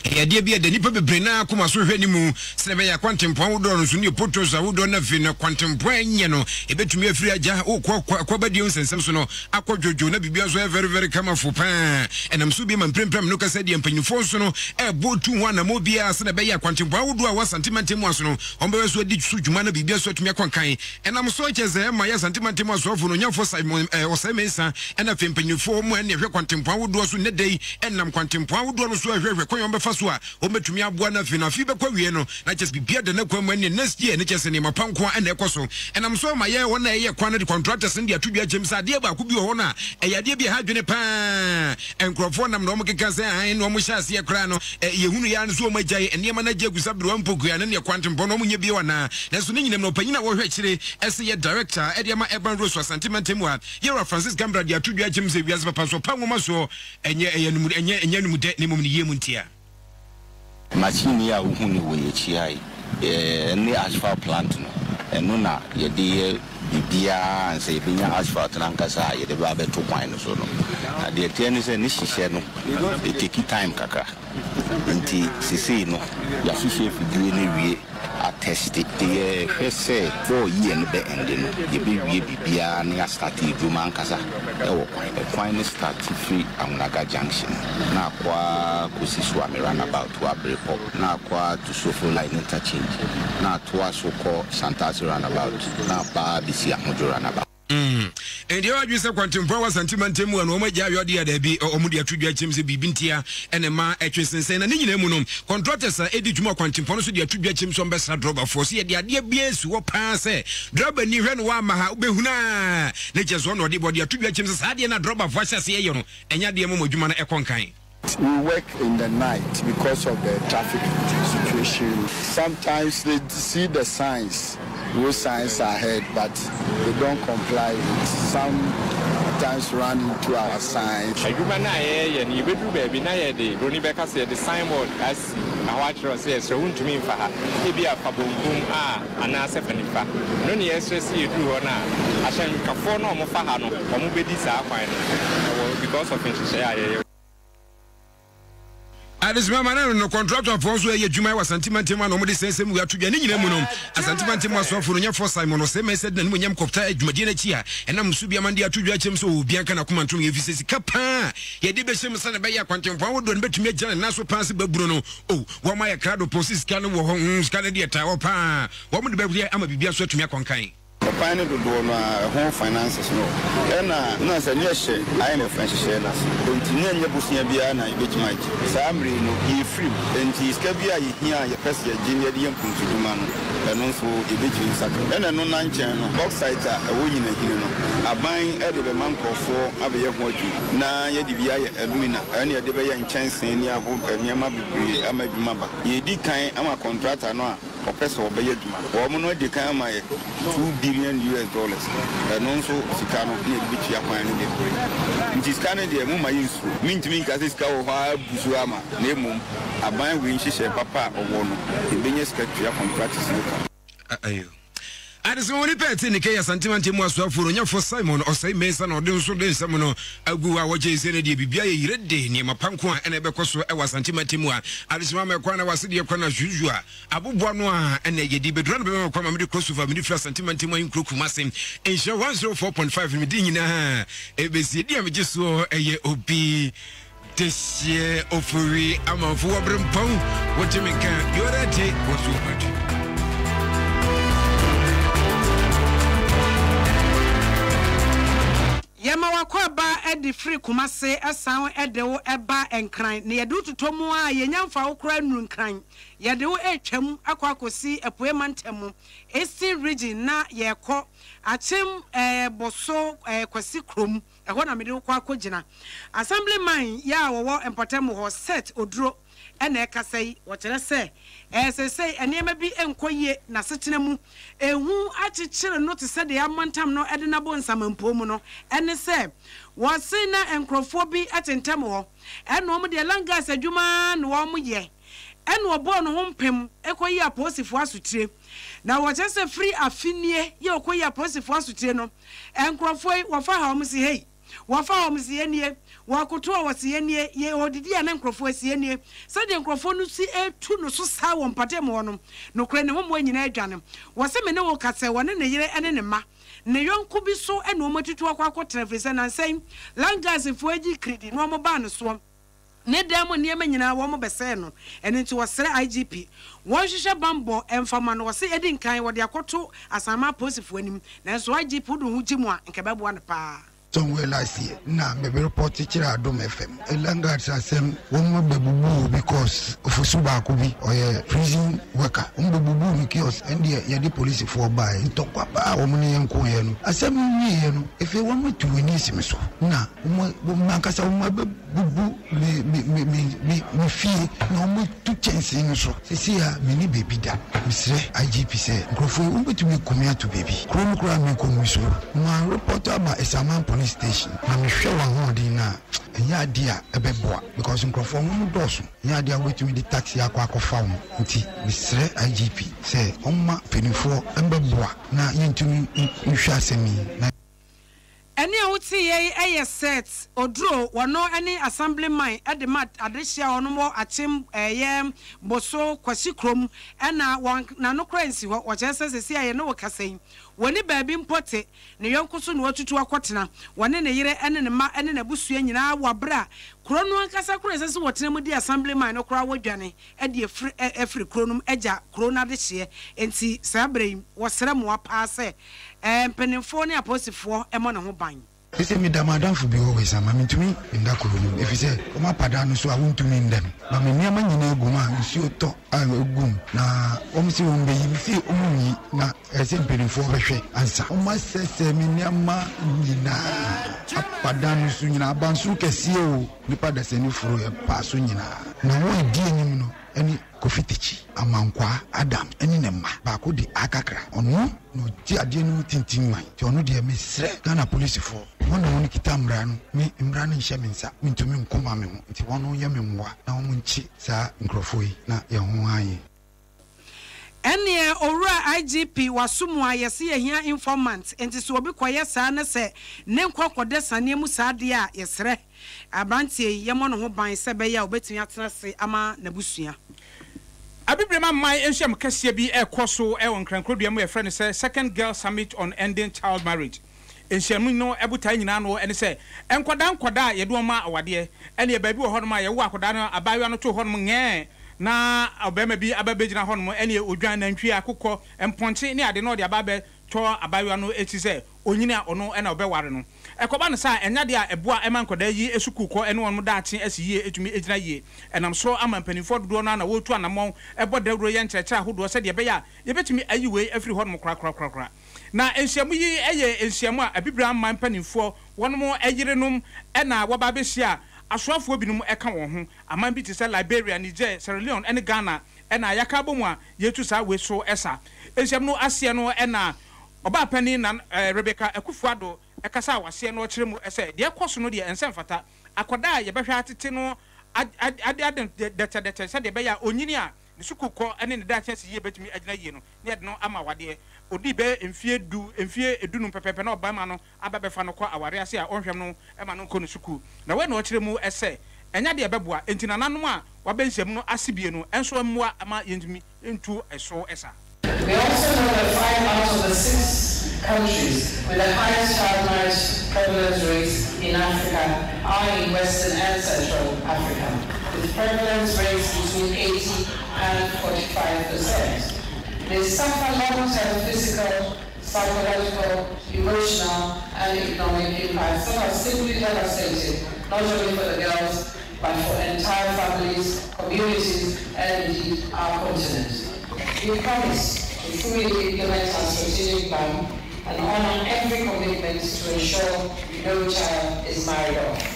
Speaker 6: Ɛyɛ adeɛ bi a ɛda nnipa bebree no ara koma so hwɛ ne mu sɛdeɛ ɛbɛyɛ a kwantempɔn ahodoɔ no nso ne potholes ahodoɔ no afei no kwantempɔn a ɛnyɛ no ɛbɛtumi afiri agya wokɔ akɔbadie nsɛnsɛm so no akɔ dwodwo na biribiara nso yɛ very very kamafo paa ɛnam so bi ma mprempren no kasa deɛ mpanyinfoɔ nso no ɛbɔ tu ho anammɔ biara sɛdeɛ ɛbɛyɛ a kwantempɔn ahodoɔ a wɔ Asante mantam mu aso no wɔn bɛyɛ so adi so dwuma na biribiara nso atumi akɔ nkan Ɛnam so kyerɛ sɛ ɛma yɛ Asante mantam asoafo no Onyamfo Simon eh, Osei Mensah ɛna afei mpanyinfoɔ mu ɛne ɛhwɛ kwantempɔn ahodoɔ so nnɛ da yi ɛnam kwantempɔn ahodoɔ no so ɛhwɛhwɛ kwan a wɔbɛfa so a wɔbɛtumi aboa no afei no afei bɛkɔ awie no na kyerɛ sɛ biribiara da n'akwan mu ɛne next year ne kyerɛ sɛ nneɛma pa nko a ɛna ɛkɔ so ɛnam so ama yɛ wɔn a ɛyɛ kwan no de contractors no de ato dwa kyɛm sɛ adeɛ baako bi wɔ hɔ no a ɛyɛ adeɛ bi a ɛha adwene paa nkurɔfoɔ nam na wɔn keka sɛ ahan na wɔn hyɛ aseɛ koraa no Yɛhunu yɛ ara ne sɛ wɔagyae nneɛma no agye agu sɛ aberewa mpokua ne neɛ kwantempɔn no wɔnyɛ bio anaa? Nanso ne nyinam no ɔpanyin a wɔhwɛ akyire sɛ yɛ Director de ama Urban Roads wɔ Asante mantam mu a Yɛwura Francis Gambra de ato dwa akyerɛ mu sɛ wiase papa nso ɔpa nwoma soɔ ɛnyɛ ɛyɛ anum ɛnyɛ ɛnyɛ anumdɛ na mmom ne yie mu ntia.
Speaker 7: Machine yi a wohu no wɔ yɛn akyi ha yi, ɛne asphalt plant no, ɛno na yɛde yɛ biribiara ansa yɛbɛnya asphalt no ankasa a yɛde ba abɛto kwan no so no. Na deɛ ɛteɛ ne sɛ ne hyehyɛ no, ɛteki time kakra. Nti sesei no, yɛahyehyɛ afidie no awie atɛste. Nti yɛrehwɛ sɛ before year no bɛ ɛnde no, yɛbɛwie biribiara na yɛastarte adwuma ankasa wɔ kwan no. Kwan no starte firi Anwunaga junction na akɔ ara kɔsi Suame runabout wɔ Abrepɔ, na akɔ ara to Sofo line interchange, na atoa so kɔ Santase runabout, na aba ara bɛsi Ahodwo runabout.
Speaker 6: Mm. Enti ɛwɔ adwene sɛ kwantempɔn wɔ Asante mantam mu a na wɔn agya ayɔ adeɛ a daabi, wɔn de ato dwa kyɛm sɛ biribi ntia ɛna ɛma ɛtwe sensɛn. Na ne nyinaa mu no, kɔntrɔtɛs a ɛdi dwuma wɔ kwantempɔn no so de ato dwa kyɛm sɛ wɔbɛsra drɔbafoɔ. So yɛde adeɛ biara si hɔ paa sɛ drɔbani hwɛ no wamma ha, wobɛhunu a na kyerɛ sɛ ɔna ɔde ba. Ɔde ato dwa kyɛm sɛ saa adeɛ no a drɔbafoɔ ahyɛ aseɛ yɛ no, ɛnyɛ adeɛ ma wɔn adwuma no ɛkɔ nkan.
Speaker 8: We work in the night because of the traffic situation. Sometimes they see the signs, road signs ahead, but they don't comply with. Sometimes run into our signs.
Speaker 25: Adwuma no a yɛreyɛ no, yɛbɛduru baabi na yɛde, buroni bɛka sɛ yɛde signboard asi hɔ akyerɛ wo sɛ yɛsrɛ wo wontumi mfa ha, ebia fa bonkum a anaasɛ fa nifa. Ɛno na yɛsrɛ sɛ yɛduru hɔ no a, ahyɛnkafoɔ no a wɔfa ha no, wɔbɛdi saa kwan no wɔ because of nhyehyɛeɛ a yɛyɛ.
Speaker 6: Adesima ma na no kɔntratoafoɔ nso ɛyɛ adwuma wɔ Asante mantam a na wɔde sɛnsɛm wei ato dwa. Ne nyinaa mu no, Asante mantam asoafo no nyɛfoɔ Simon Osei Mensah de n'animuonyam kɔpta dwumadie no akyi a ɛnam so bi ama no de ato dwa akyerɛ mu sɛ obiara nka n'akoma ntom yɛ efisɛ sika paa a yɛde bɛhyɛ mu sɛdeɛ ɛbɛyɛ a kwantempɔn ahodoɔ no bɛtumi agyina ne nan so paa sɛ babunu no o wɔn ayɛ krado pɔ sɛ sika no wɔ hɔ mm, sika no deɛ taa hɔ paa wɔn de bɛyɛ ama biribiara nso atumi akɔnkan.
Speaker 9: Ɔkwan no dodoɔ no ara ɛho finances no wɔ hɔ. Ɛna na sɛ ne yɛhyɛ IMF nhyehyɛɛ no ase nti na ɛnyɛ bosea biara na yɛbɛtumi agye. Saa mmerɛ yi no yɛrefiri mu nti sika biara a yɛhia a yɛpɛ sɛ yɛgye na yɛde yɛ mpuntudwuma no ɛno nso yɛbɛtumi nsa ka. Ɛna ɛno na nkyɛn no bauxite a ɛwɔ Nyinahini no aban de bɛma nkorɔfoɔ abɛyɛ ho adwuma na yɛde bi ayɛ alumina ɛne yɛde bɛyɛ nkyɛnsee ne aho nneɛma bebree ama adwuma ba. Yɛredi kan ama kɔntrata no a ɔpɛ sɛ ɔbɛyɛ adwuma no, wɔn no adi kan ama yɛ 2 billion US dollars, ɛno nso sika no na yɛde bɛtua kwan no bebree. Nti sika no deɛ momma yɛnsuro. Mentumi nka sɛ sika wɔ hɔ ara bu so ama, na mmom aban wei nhyehyɛɛ papa a ɔwɔ no, yɛbɛnya sika tua contractors no ka.
Speaker 6: Ayo. Adesima wɔ nipa ɛte ne kɛyɛ Asante mantam mu asoafoɔ no onyɛfoɔ Simon Osei Mensah na ɔde nso de nsɛm no agu hɔ a wɔkyɛ sɛ no deɛ biribi ayɛ yere de nneɛma pa nko a ɛna ɛbɛkɔ so ɛwɔ Asante mantam mu a adesima ma ɛkwan na wase deɛ kwan na zuzu a aboboa no a ɛna yɛdi bɛdura no bɛma kwan ma mede kuro sofa mede firi Asante mantam mu ahenkuro Kumase nhyira 104.5 no mede nyinaa ɛbɛsi ɛdi a megye soɔ ɛyɛ obi Dehyeɛ ofori amanfo wɔ berempɔn wote me nka yɔrɛ te wɔ so ɔmatwi.
Speaker 2: Yɛma w'akwaaba de firi Kumase san de wo ba Nkran na yɛde wo totɔ mu a yɛnya mfa wo koraa nnuru Nkran. Yɛde wo retwam akɔ akɔsi Apuei Mantam mu, Eastern Region, na yɛrekɔ Akyem Boso Kwasi kurom. Ɛhɔ na mede wo kɔ akɔgyina. Assemblyman yi a wɔwɔ mpɔtam hɔ, Seth Oduro na ɛrekasa yi. Wɔkyerɛ sɛ ɛɛ seesei nneɛma bi nkɔ yie n'asetena mu. Ehu akyekyere no te sɛ deɛ amantam no de no abɔ nsamanpoo mu no. Ɛne sɛ, wɔse na nkurɔfoɔ bi te ntam hɔ, ɛna wɔn deɛ langas adwuma ara na wɔyɛ. Ɛna ɔbɔɔ ne ho mpem kɔyii apolisifoɔ asotire. Na wɔkyerɛ sɛ firi afe nie yɛ ɔkɔyii apolisifoɔ asotire no, Nkurɔfoɔ yi, wɔfa ha, wɔn se hei, wɔfa ha, wɔn se yɛn nie, wɔkoto a, wɔse yɛn nie, yɛ wɔdidi a na nkurɔfoɔ se yɛn nie. Sɛdeɛ nkurɔfoɔ no si tu no so saa wɔ mpɔtam hɔ no, nokorɛ ne ho mmoa nyinaa adwane. Wɔse me ne wo ka sɛ wɔne ne yere ne ne mma, ne yɔnko bi so na wɔatutu akɔ akɔtena, ɛfiri sɛ nansa yi Langasfoɔ agyi kiridi na wɔbaa no soɔ. Ne dan mu nneɛma nyinaa wɔn bɛsɛe no. Ɛno nti wɔsrɛ IGP wɔnhwehwɛ bammɔ mfa ma no. Wɔse edi nkan wɔde akɔto Asaman apolisifoɔ anim. Nanso IGP wode wo ho gye mu a nka ɛbɛboa no paa.
Speaker 10: Somewhere last year na me report kyerɛ Adom FM Landguards asɛm wɔn bɛ bubuu obi cos ofosu baako bi ɔyɛ prison worker wɔn bɛ bubuu no kiosk ɛndeɛ yɛde polisifoɔ baeɛ ntɔkwa paa wɔn ne yɛn koeɛ no asɛm no wieɛ no efei wɔn atu wɔn ani asi me so na wɔn wɔn ankasa wɔn abɛ bubu me me me me me me fie na wɔatu kyɛnsee no so. Seesei a menni baabi da. Mesrɛ IGP sɛ nkurɔfoɔ yi wɔbɛtumi aku me ato baabi. Kuro no koraa merekɔ no mesuro. Marepɔto aba Essaman Police Station na mehwɛ wɔn ahoɔden no a, ɛnyɛ adeɛ a ɛbɛboa because nkurɔfoɔ no wɔdɔɔso. Ɛnyɛ adeɛ a wobɛtumi de taxi akɔ akɔfa wɔn. Nti mesrɛ IGP sɛ ɔmma mpanimfoɔ mmɛboa na yɛntumi nhwɛ asɛm yi na.
Speaker 2: Ɛnne a woteeɛ yi yɛ Seth Oduro, wɔno ne Assemblyman de ma adehyeɛ a wɔnom wɔ Akyem ɛyɛ Boso Kwasi kurom ɛna wɔn n'ano koraa nsi hɔ. Wɔkyerɛ sɛ seesei a yɛne wo kasa yi, wɔnni baabi mpo te, ne yɔnko so na watutu akɔtena. Wɔne ne yere ne ne mma ne n'abusua nyinaa wɔ aberɛ a kuro no ankasa koraa a ɛsɛ sɛ wɔtena mu di Assemblyman no koraa wɔdwane de afiri afiri kuro no mu agya kuro no adehyeɛ. Enti saa berɛ yi wɔsrɛ mmoa paa sɛ Mpanimfoɔ ne apolisifoɔ mmɔ ne ho ban.
Speaker 10: Seesei meda m'adamfo bi hɔ wɔ Esiama. Mintumi nda kurow no mu efisɛ wɔapa dan no so a wontumi nda mu. Ma me nneɛma nyinaa gu mu a nsuo tɔ a egu mu na wɔse wɔmbeyi. Mese wɔnnyi na ɛsɛ sɛ mpanimfoɔ bɛhwɛ ansa. Wɔasɛesɛe me nneɛma nyinaa, apa dan no so nyinaa, abansoro kɛseɛ o, nnipa dasani foro yɛ paa so nyinaa. Na wɔn a ɛdi anim no ne. Kofi Takyi, Amankwaa Adams ne ne mma baako de akakra. Ɔno na ɔgye adeɛ no mu tintim man nti ɔno deɛ mesrɛ Ghana polisifoɔ wɔn na wɔn kita mmara no, me mmara no nhyɛ me nsa mentumi nko ma me ho nti wɔn nyɛ me mmoa na wɔn nkye saa nkorɔfoɔ yi na yɛn ho han yɛn.
Speaker 2: Ɛnneɛ Owura IGP waso mu a yɛse yɛhia informant nti sɛ obi kɔyɛ saa na sɛ ne nkwa kɔda saneɛ mu saa deɛ a yɛsrɛ abranteɛ yi yɛmmɔ ne ho ban sɛ ɛbɛyɛ a ɔbɛtumi atena ase ama n'abusua.
Speaker 3: Abibirem aman nhyiam kɛseɛ bi rekɔ so wɔ Nkrankrodua mu a yɛfrɛ no sɛ Second Girl Summit on Ending Child Marriage. Nhyiam no botae nyinaa no ne sɛ nkwadaa nkwadaa a yɛde wɔn ma awadeɛ, ɛneɛ baabi wɔ hɔnom a yɛwo akwadaa no abaayewa no to hɔnom ngɛɛ na ɔbarima bi aba bɛgyina hɔnom ɛneɛ odwan, nantwie, akokɔ, mpɔnkye ne ade na ɔde aba abɛtɔ abaayewa no akyi sɛ onyini a ɔno na ɔbɛware no. Ɛkɔba no saa a, ɛnyɛ adeɛ a ɛboa ma nkwadaa yi sukuukɔ ne wɔn daakye asi yie tumi gyina yie. Ɛnam so ama mpanimfoɔ dodoɔ no ara na wɔretu anammɔn bɔ dawuro yɛ nkyerɛkyerɛ ahodoɔ sɛdeɛ ɛbɛyɛ a yɛbɛtumi ayi wei afiri hɔnom korakorakorakora. Na nhyiamu yi yɛ nhyiamu a Abibire aman mpanimfoɔ, wɔn yerenom na wɔba abɛhyia a asoafoɔ binom ka wɔn ho. Aman bi te sɛ Liberia, Niger, Sierra Leone ne Ghana na yɛaka abɔ mu a yɛretu saa wei so sa. Nhyiamu no aseɛ no na Ɔbaapanin Nan Rebecca Akufo-Addo kasaa wɔ aseɛ na ɔkyerɛ mu sɛ deɛ ɛrekɔ so no deɛ ɛnsɛ mfata. Akwadaa a yɛbɛhwɛ atete no ade ade dɛtɛdɛtɛ sɛdeɛ ɛbɛyɛ a ɔnyini a ne sukuukɔ ne ne daakye asi yie bɛtumi agyina yie no, na yɛde no ama awadeɛ. Ɔdii bɛyɛ mfeɛ du, mfeɛ dunum pɛpɛɛpɛ na ɔbarima no aba bɛfa no kɔ awareɛ ase a ɔnhwɛ no ma no nkɔ ne sukuu. Na wei na ɔkyerɛ mu sɛ ɛnyɛ adeɛ a ɛbɛboa, enti nananom a wɔaba nhyiamu no ase bie no nso mmoa ma yɛntumi ntu so sa.
Speaker 11: We also know that five out of the six countries with the highest child marriage prevalence rates in Africa are in Western and Central Africa, with prevalence rates between 80 and 45 percent. They suffer long-term physical, psychological, emotional, and economic impacts that are simply devastating, not only for the girls, but for entire families, communities, and indeed our continent. We promise to fully implement our strategic plan and honor every commitment to ensure no child is married off.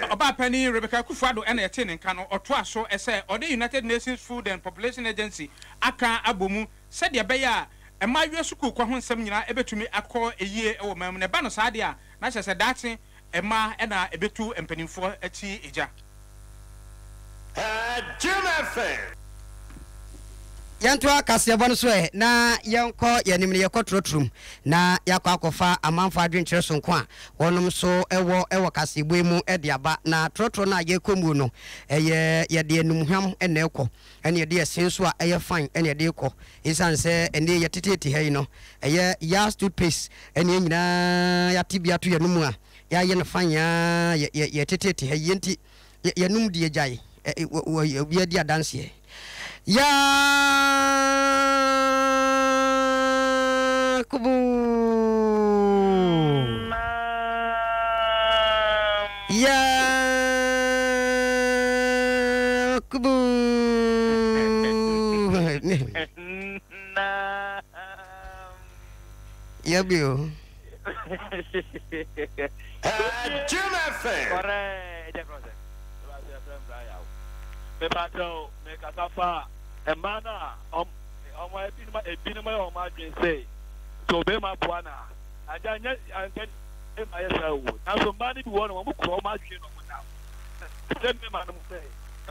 Speaker 3: Ɔbaapanin Rebecca Akufo-Addo na yɛtee ne nka no, ɔtoaa so sɛ ɔde United Nations Food and Population Agency aka abɔ mu sɛdeɛ ɛbɛyɛ a mmaayewa sukuukɔ ho nsɛm nyinaa bɛtumi akɔ yie wɔ man mu na ɛba no saa deɛ a na kyerɛ sɛ daakye mmaa na ɛbɛtu mpanimfoɔ akyi gya.
Speaker 5: Jim FM.
Speaker 1: Yɛntoa kaseɛbɔ no so ɛ na yɛnkɔ yɛn anim no, yɛkɔ Trotrom na yɛakɔ akɔfa amanfoɔ adwenkyerɛ sononko a wɔnom nso wɔ wɔ kaseɛbɔ yi mu de aba. Na trotro no a yɛrekɔ muo no, ɛyɛ yɛde animuhwam na ɛrekɔ, ɛne yɛde ɛse nso a ɛyɛ fine na yɛde rekɔ. Esiane sɛ ɛnne yɛteteete ha yi no, ɛyɛ Yas toothpaste ɛne yɛn nyinaa yɛate bi ato yɛn mu a yɛayɛ no fine ara yɛ yɛ yɛteteete ha yi nti yɛ yɛnom deɛ gyae ɛ wɔ wɔ obi adi adanseɛ. Yakubu. Yakubu. Yabi o.
Speaker 5: Jim FM.
Speaker 12: Mepakyɛw, mekasa fa mmaa no a wɔn ebinom ebinom ayɛ wɔn adwene sɛ sɛ ɔbarima boa no a, agya nyɛ anka mmarima yɛ saa o. Nanso mmaa no bi wɔ hɔ no wɔn kura wɔn adwene na wɔn nam. Sɛ mmarima no sɛ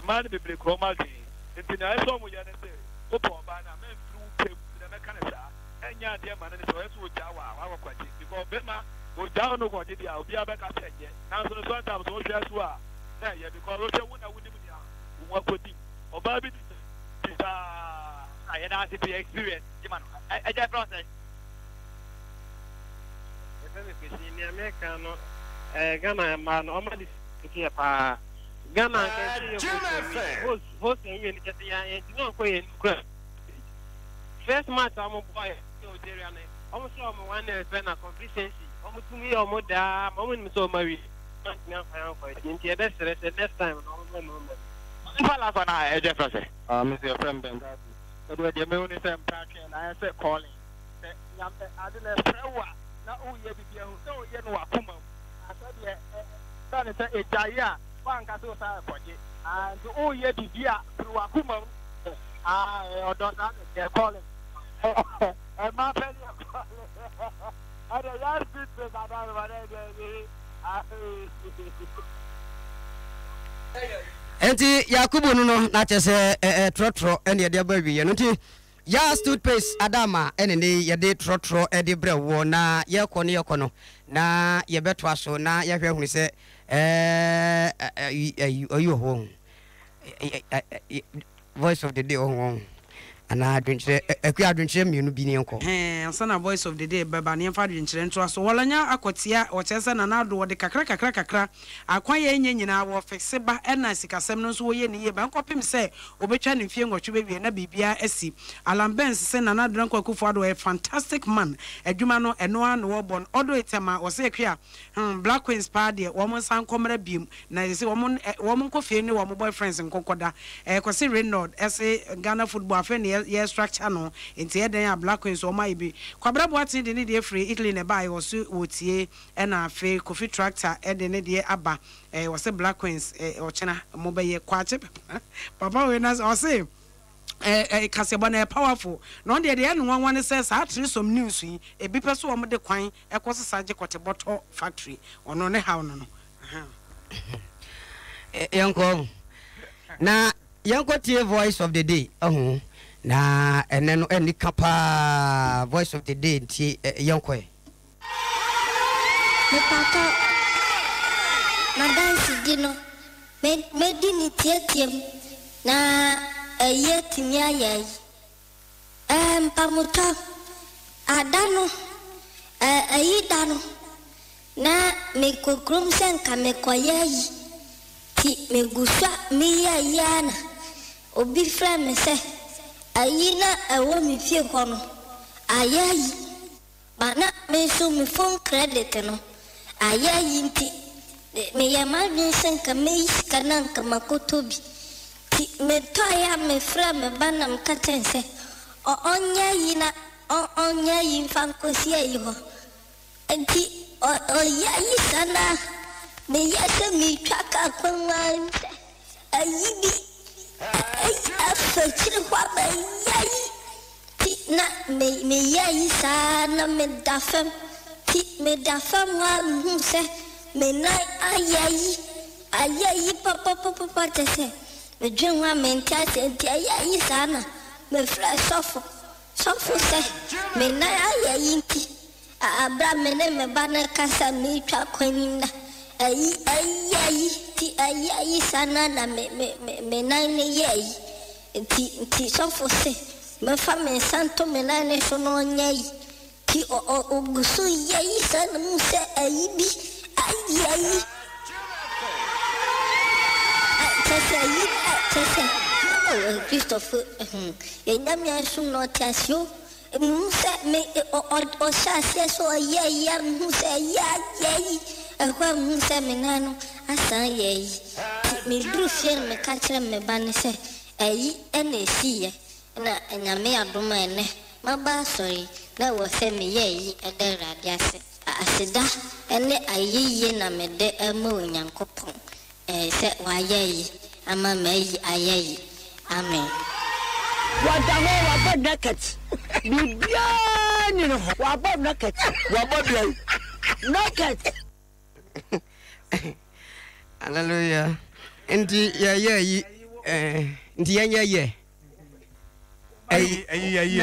Speaker 12: mmaa no bebree kura wɔn adwene nti nea ɛsɛ wɔn yɛ ne sɛ wopɛ ɔbaa no a mɛmfiri wo pɛ mu deɛ mɛka no saa ɛnyɛ adeɛ ma no ne sɛ ɔyɛ sɛ ɔgyaa wo a wakɔ kɔgye because bɛrima ɔgyaa wo no kɔgye deɛ a obiara bɛka sɛ nyɛ nanso no sometimes wohwɛ so a na ɛyɛ because wohwɛ wo na wonim nea wo ho akɔdi mu ɔbaa bi di saa.
Speaker 13: Ah, yɛda ase pii experience gyima no ɛgya ɛfrɛ wo sɛn?
Speaker 14: Yɛfrɛ me Kwesi nea meka no ɛɛ Ghana mmaa no ɔma de yɛ paa Ghana nka ɛsɛ yɛ host awie host host awie no kyɛ sɛ yɛn yɛntumi ankɔ yɛn anim kura first match a wɔn bɔ yɛ Algeria no wɔn hyɛ wɔn one nil pɛ na complacency wɔn tumi yɛ wɔn daa ma wɔn nim sɛ wɔn awie antumi amfa yɛn ankɔ akyi nti yɛbɛsrɛ sɛ next time no wɔn mmɔ mmɔden.
Speaker 13: Nipa last one a ɛgye frɛ sɛ.
Speaker 14: Ah me nso yɛfrɛ me Benghazi. Ɛdeɛ deɛ mehu ne sɛ mpratwe na ayɛ sɛ calling. Sɛ nyam ɛ ade no ɛfrɛ wo a na woyɛ biribi ahu sɛ woyɛ no w'akoma mu. Na sɛ deɛ ɛ ɛ ne sɛ ɛgyae a woanka sɛ wosan ɛkɔgye. Ah nti woyɛ biribi a firi w'akoma mu. Ah ɔdɔ saa na ɛteɛ calling. Ɛma pɛ ne yɛ calling. Ɛdeɛ yɛ speed break adan no ma dɛ deɛ.
Speaker 1: Enti Yakubu no no na kyerɛ sɛ ɛɛ trɔtrɔ ɛna yɛde aba awieɛ no nti Yas toothpaste adaama ɛne ne yɛde trɔtrɔ ɛde brɛ woɔ na yɛkɔ ne yɛkɔ no na yɛbɛtoa so na yɛahwɛ ahunu sɛ ɛɛ ayi wɔ hɔ Voice of the day ɔho ɔho anaa adwenkyerɛ akua adwenkyerɛ mmienu bi ne yɛnkɔ.
Speaker 2: Hɛn, ansa na Voice of the Day bɛba no, yɛmfa adwenkyerɛ ntoa so. Wɔlanya akɔtsia, wɔkyerɛ sɛ Nana Addo wɔde kakra kakra kakra, akwan a enye nyinaa wɔfixe ba na sikasɛm no nso wɔyɛ no yie ba nkɔpem sɛ obetwa ne mfie nwɔtwe bewie na biribiara asi. Alan Burns se Nana Addo Dankwa Akufo Addo ɔyɛ fantastic man, adwuma no ɛno ara na wɔbɔ no. Odo Itsema wɔse Akua, hmm, Black Queens paa deɛ wɔn nsan nkɔ mmra biom. Na yɛse wɔn ɛ wɔn nkɔ fie ne wɔn boyfriends nko nkɔda. Ɛɛ Kwasi Reynolds ɛse Ghana football afei na yɛ yɛ structure no nti ɛyɛ dɛn a Black Queens wɔn ayɛ bi. Kwabena Boateng de ne deɛ firi Italy na ɛbaeɛ ɔse wɔtie ɛna afei Kofi Tractor de ne deɛ aba ɛɛ ɔse Black Queens ɛ ɔkyena mobɛyɛ. Kwakye papa wei na ɔse ɛɛ ɛ kaseɛbɔ no ɛyɛ powerful na ɔno deɛ deɛ ɛyɛ no nwanwa ne sɛ saa threesome news yi ebi pɛ sɛ wɔn de kwan ɛkɔ sesa gye kɔte bɔtɔ factory ɔno ne haw no no.
Speaker 1: Yɛnkɔ na yɛnkɔ tie voice of the day ɛho na ɛnɛ no ɛni ka paa voice of the day nti yɛnkɔ ɛ.
Speaker 15: Mepatɔ m'adansedi no mɛdi no tiatia mu na ayi atumi ayɛ ayi. Ɛɛ mpamotɔ ada no ɛɛ ayi da no Na mekɔ kurom sɛ nka mekɔyɛ ayi nti megu so a meyɛ ayi ara na obi frɛ me sɛ ayi no a ɛwɔ me fie hɔ no ayɛ ayi but na me nso me phone credit no ayɛ ayi nti meyɛɛ m'adwene sɛ nka mɛyi sika na nka makɔtɔ bi nti metɔeɛ a mefrɛɛ me ba na meka kyerɛɛ no sɛ ɔnyɛ ayi na ɔnyɛ ayi mfa nkɔsi ayi hɔ. Enti ɔyɛ ayi saa no a, meyɛ sɛ meretwa kaa kwan mu ara ne sɛ ayi bi afa akyiri hɔ aba ayi ayi. Nti na meyɛ ayi saa na meda fam. Nti meda fam hɔ a mehuu sɛ me nan ayɛ ayi, ayɛ ayi papapapapa kyerɛ sɛ medwene ho a mente aseɛ. Nti ɛyɛ ayi saa na mefrɛɛ sɔfo. Sɔfo sɛ me nan ayɛ ayi nti a bere a me ne me ba no rekasa meretwa kwan yi na ayi ayi ayi nti ayi ayi saa na na me me me me nan no yɛ ayi nti nti sɔfo se memfa me nsa nto me nan no so na ɔnyɛ ayi nti ɔ ɔ ogu so yɛ ayi saa na mu sɛ ayi bi ayi ayi kyerɛ sɛ ayi kyerɛ sɛ Kristofo hmm yɛn Nyame asom na ɔte ase o. Mehu sɛ me ɔ ɔ ɔhyɛ aseɛ sɛ ɔyɛ ayi a mehu sɛ ayi ayɛ ayi. Ɛhɔ a mehu sɛ me nan no asan ayɛ ayi. Nti meduru fie no meka kyerɛ me ba no sɛ ayi na ɛsiiɛ na Nyame adom a ɛnnɛ maba asɔre yi na ɛwɔ sɛ meyɛ ayi da Awurade ase. Aseda ne ayeyie na mede ma Onyankopɔn. Ɛɛ sɛ wayɛ yi ama mayi ayɛ yi amen.
Speaker 16: Wada hɔ wabɔ naked biribiara nni ne ho wabɔ naked.
Speaker 8: Wabɔ deɛn?
Speaker 16: Naked.
Speaker 1: Hallelujah. Nti yɛyɛ yi eh, nti yɛnyɛ yɛ.
Speaker 3: Ayi ayi ayi.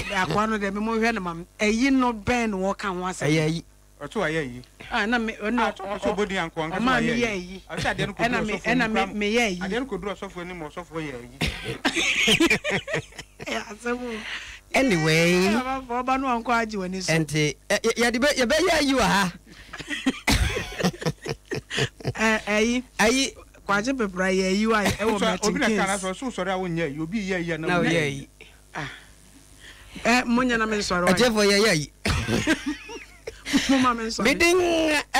Speaker 2: Na akoa no deɛ me mo hwɛ no ma me. Ayi no bɛn na wɔka ho asɛm?
Speaker 1: Ɛyɛ ayi.
Speaker 3: Ɔsɛ wayɛ ayi.
Speaker 2: Ah na me ɔno
Speaker 3: Ah sɔfo sɛ ɔbɔ din anko anka sɛ
Speaker 2: ɔmaa
Speaker 3: wayɛ
Speaker 2: me yɛ
Speaker 3: ayi.
Speaker 2: ayi.
Speaker 3: Ɔsɛ adeɛ no kɔduru
Speaker 2: Ɛna me
Speaker 3: ɔsɔfo
Speaker 2: ɛna
Speaker 3: anim
Speaker 2: me
Speaker 3: koraa
Speaker 2: me yɛ ayi.
Speaker 3: adeɛ no kɔduru ɔsɔfo anim ɔsɔfoɔ yɛ ayi.
Speaker 2: Ɛyɛ asɛm o.
Speaker 1: Anyway.
Speaker 2: Yee amanfoɔ ɔba no ankɔ agye w'ani so.
Speaker 1: Ɛnti yɛde bɛ yɛbɛyɛ ayi wɔ ha.
Speaker 2: Ɛ ayi.
Speaker 1: Ayi.
Speaker 2: Kwakye pepra yɛ ayi wa ɛwɔ
Speaker 3: Sɛ obi
Speaker 2: Martin
Speaker 3: na ɛka
Speaker 2: Kings.
Speaker 3: na sɛ ɔsɛ wosɔre a wonyɛ ayi obi yɛ ayi a na
Speaker 1: Na
Speaker 3: wonyɛ
Speaker 1: ɔyɛ
Speaker 3: ayi.
Speaker 1: ayi.
Speaker 2: Ah. Eh, mo nyɛ na me nsɔre wa.
Speaker 1: Ɔtiefo yɛ yɛ yi.
Speaker 2: Mo ma me nsɔre.
Speaker 1: Me din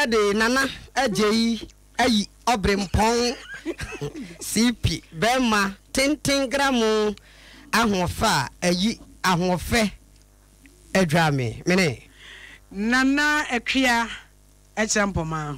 Speaker 1: de Nana Agyei Ayi Ɔbrempɔn CP bɛrima tenten gramo ahoɔfɛ a ayi ahoɔfɛ adwaa me. Mene.
Speaker 2: Nana Akua Ɛkyerɛ mpɔmaa.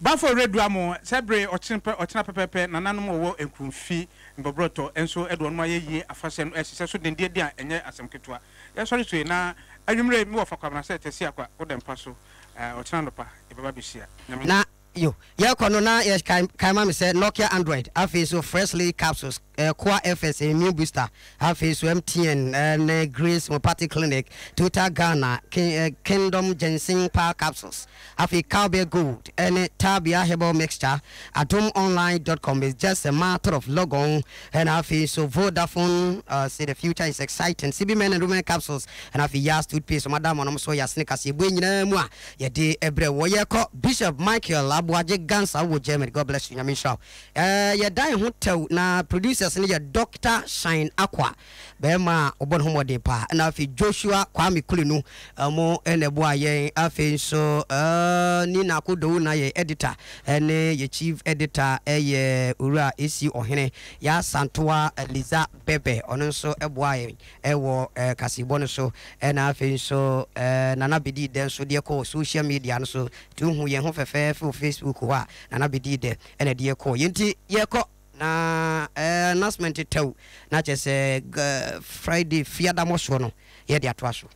Speaker 3: Bafo redua mo sɛ bere ɔkyena pɛ ɔkyena pɛpɛɛpɛ nananom a wɔwɔ Nkurumfi Mbɔbrɔtɔ nso de wɔn ayɛyie afahyɛ no rehyehyɛ so dendeenden a ɛnyɛ asɛm ketewa. Yɛsɔre so yi na anwummere yi me wɔfa Kwabena sɛ Tɛsi Akwa wo da mpa so ɔkyena anɔpa yɛbɛba abɛhyia. Nyame.
Speaker 1: Na. Yo, yɛkɔ no na yɛ kae kae ma me sɛ Nokia Android, afei nso Freshly Capsules, eh, Koa FS Immune Booster, afei nso MTN eh, ne Grace Homeopathic Clinic, Total Ghana, King, eh, Kingdom Ginseng Power Capsules, afei Cowbell Gold ne Tabia Herbal Mixture, Adomonline dot com is just a matter of log on, ɛna afei nso Vodafone, uh, say the future is exciting, CB Men and Women Capsules, ɛna afei Yas Toothpaste, ɔmo ada ama nom so yasene kaseɛbue nyinaa mu a Yɛde brɛ wɔ yɛkɔ Bishop Michael Aboagye Gansa wɔ Germany God bless you Nyame nhyira wo eh, yɛda yɛn ho tɛw na producers no yɛ Doctor Shine Akwa bɛrima a ɔbɔ ne ho mmɔden paa ɛna afei Joshua Kwame Kulenu ɔmo ɛna ɛboa yɛn afei nso eh, Nina Akodowu na yɛ editor ɛne yɛ chief editor ɛyɛ Owura AC Ɔhene Yaa Santoa Liza Bɛbɛ ɔno nso ɛboa yɛn wɔ kaseɛbɔ no so ɛna afei nso Nana bɛdii dɛ nso deɛ kɔɔ social media no so nti wohu yɛn ho fɛfɛɛfɛ wɔ Facebook hɔ a Nana bɛdii dɛ ɛna deɛ kɔɔ yɛn nti yɛkɔ na announcement tɛw na kyerɛ sɛ Friday fiada mɔsoɔ no yɛde atoa so.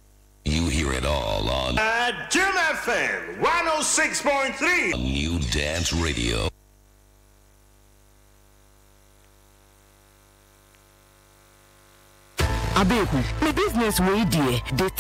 Speaker 17: You hear it all on.
Speaker 5: Adom FM 106.3.
Speaker 17: New Dance Radio.
Speaker 18: Abeeku, me business wei deɛ, data.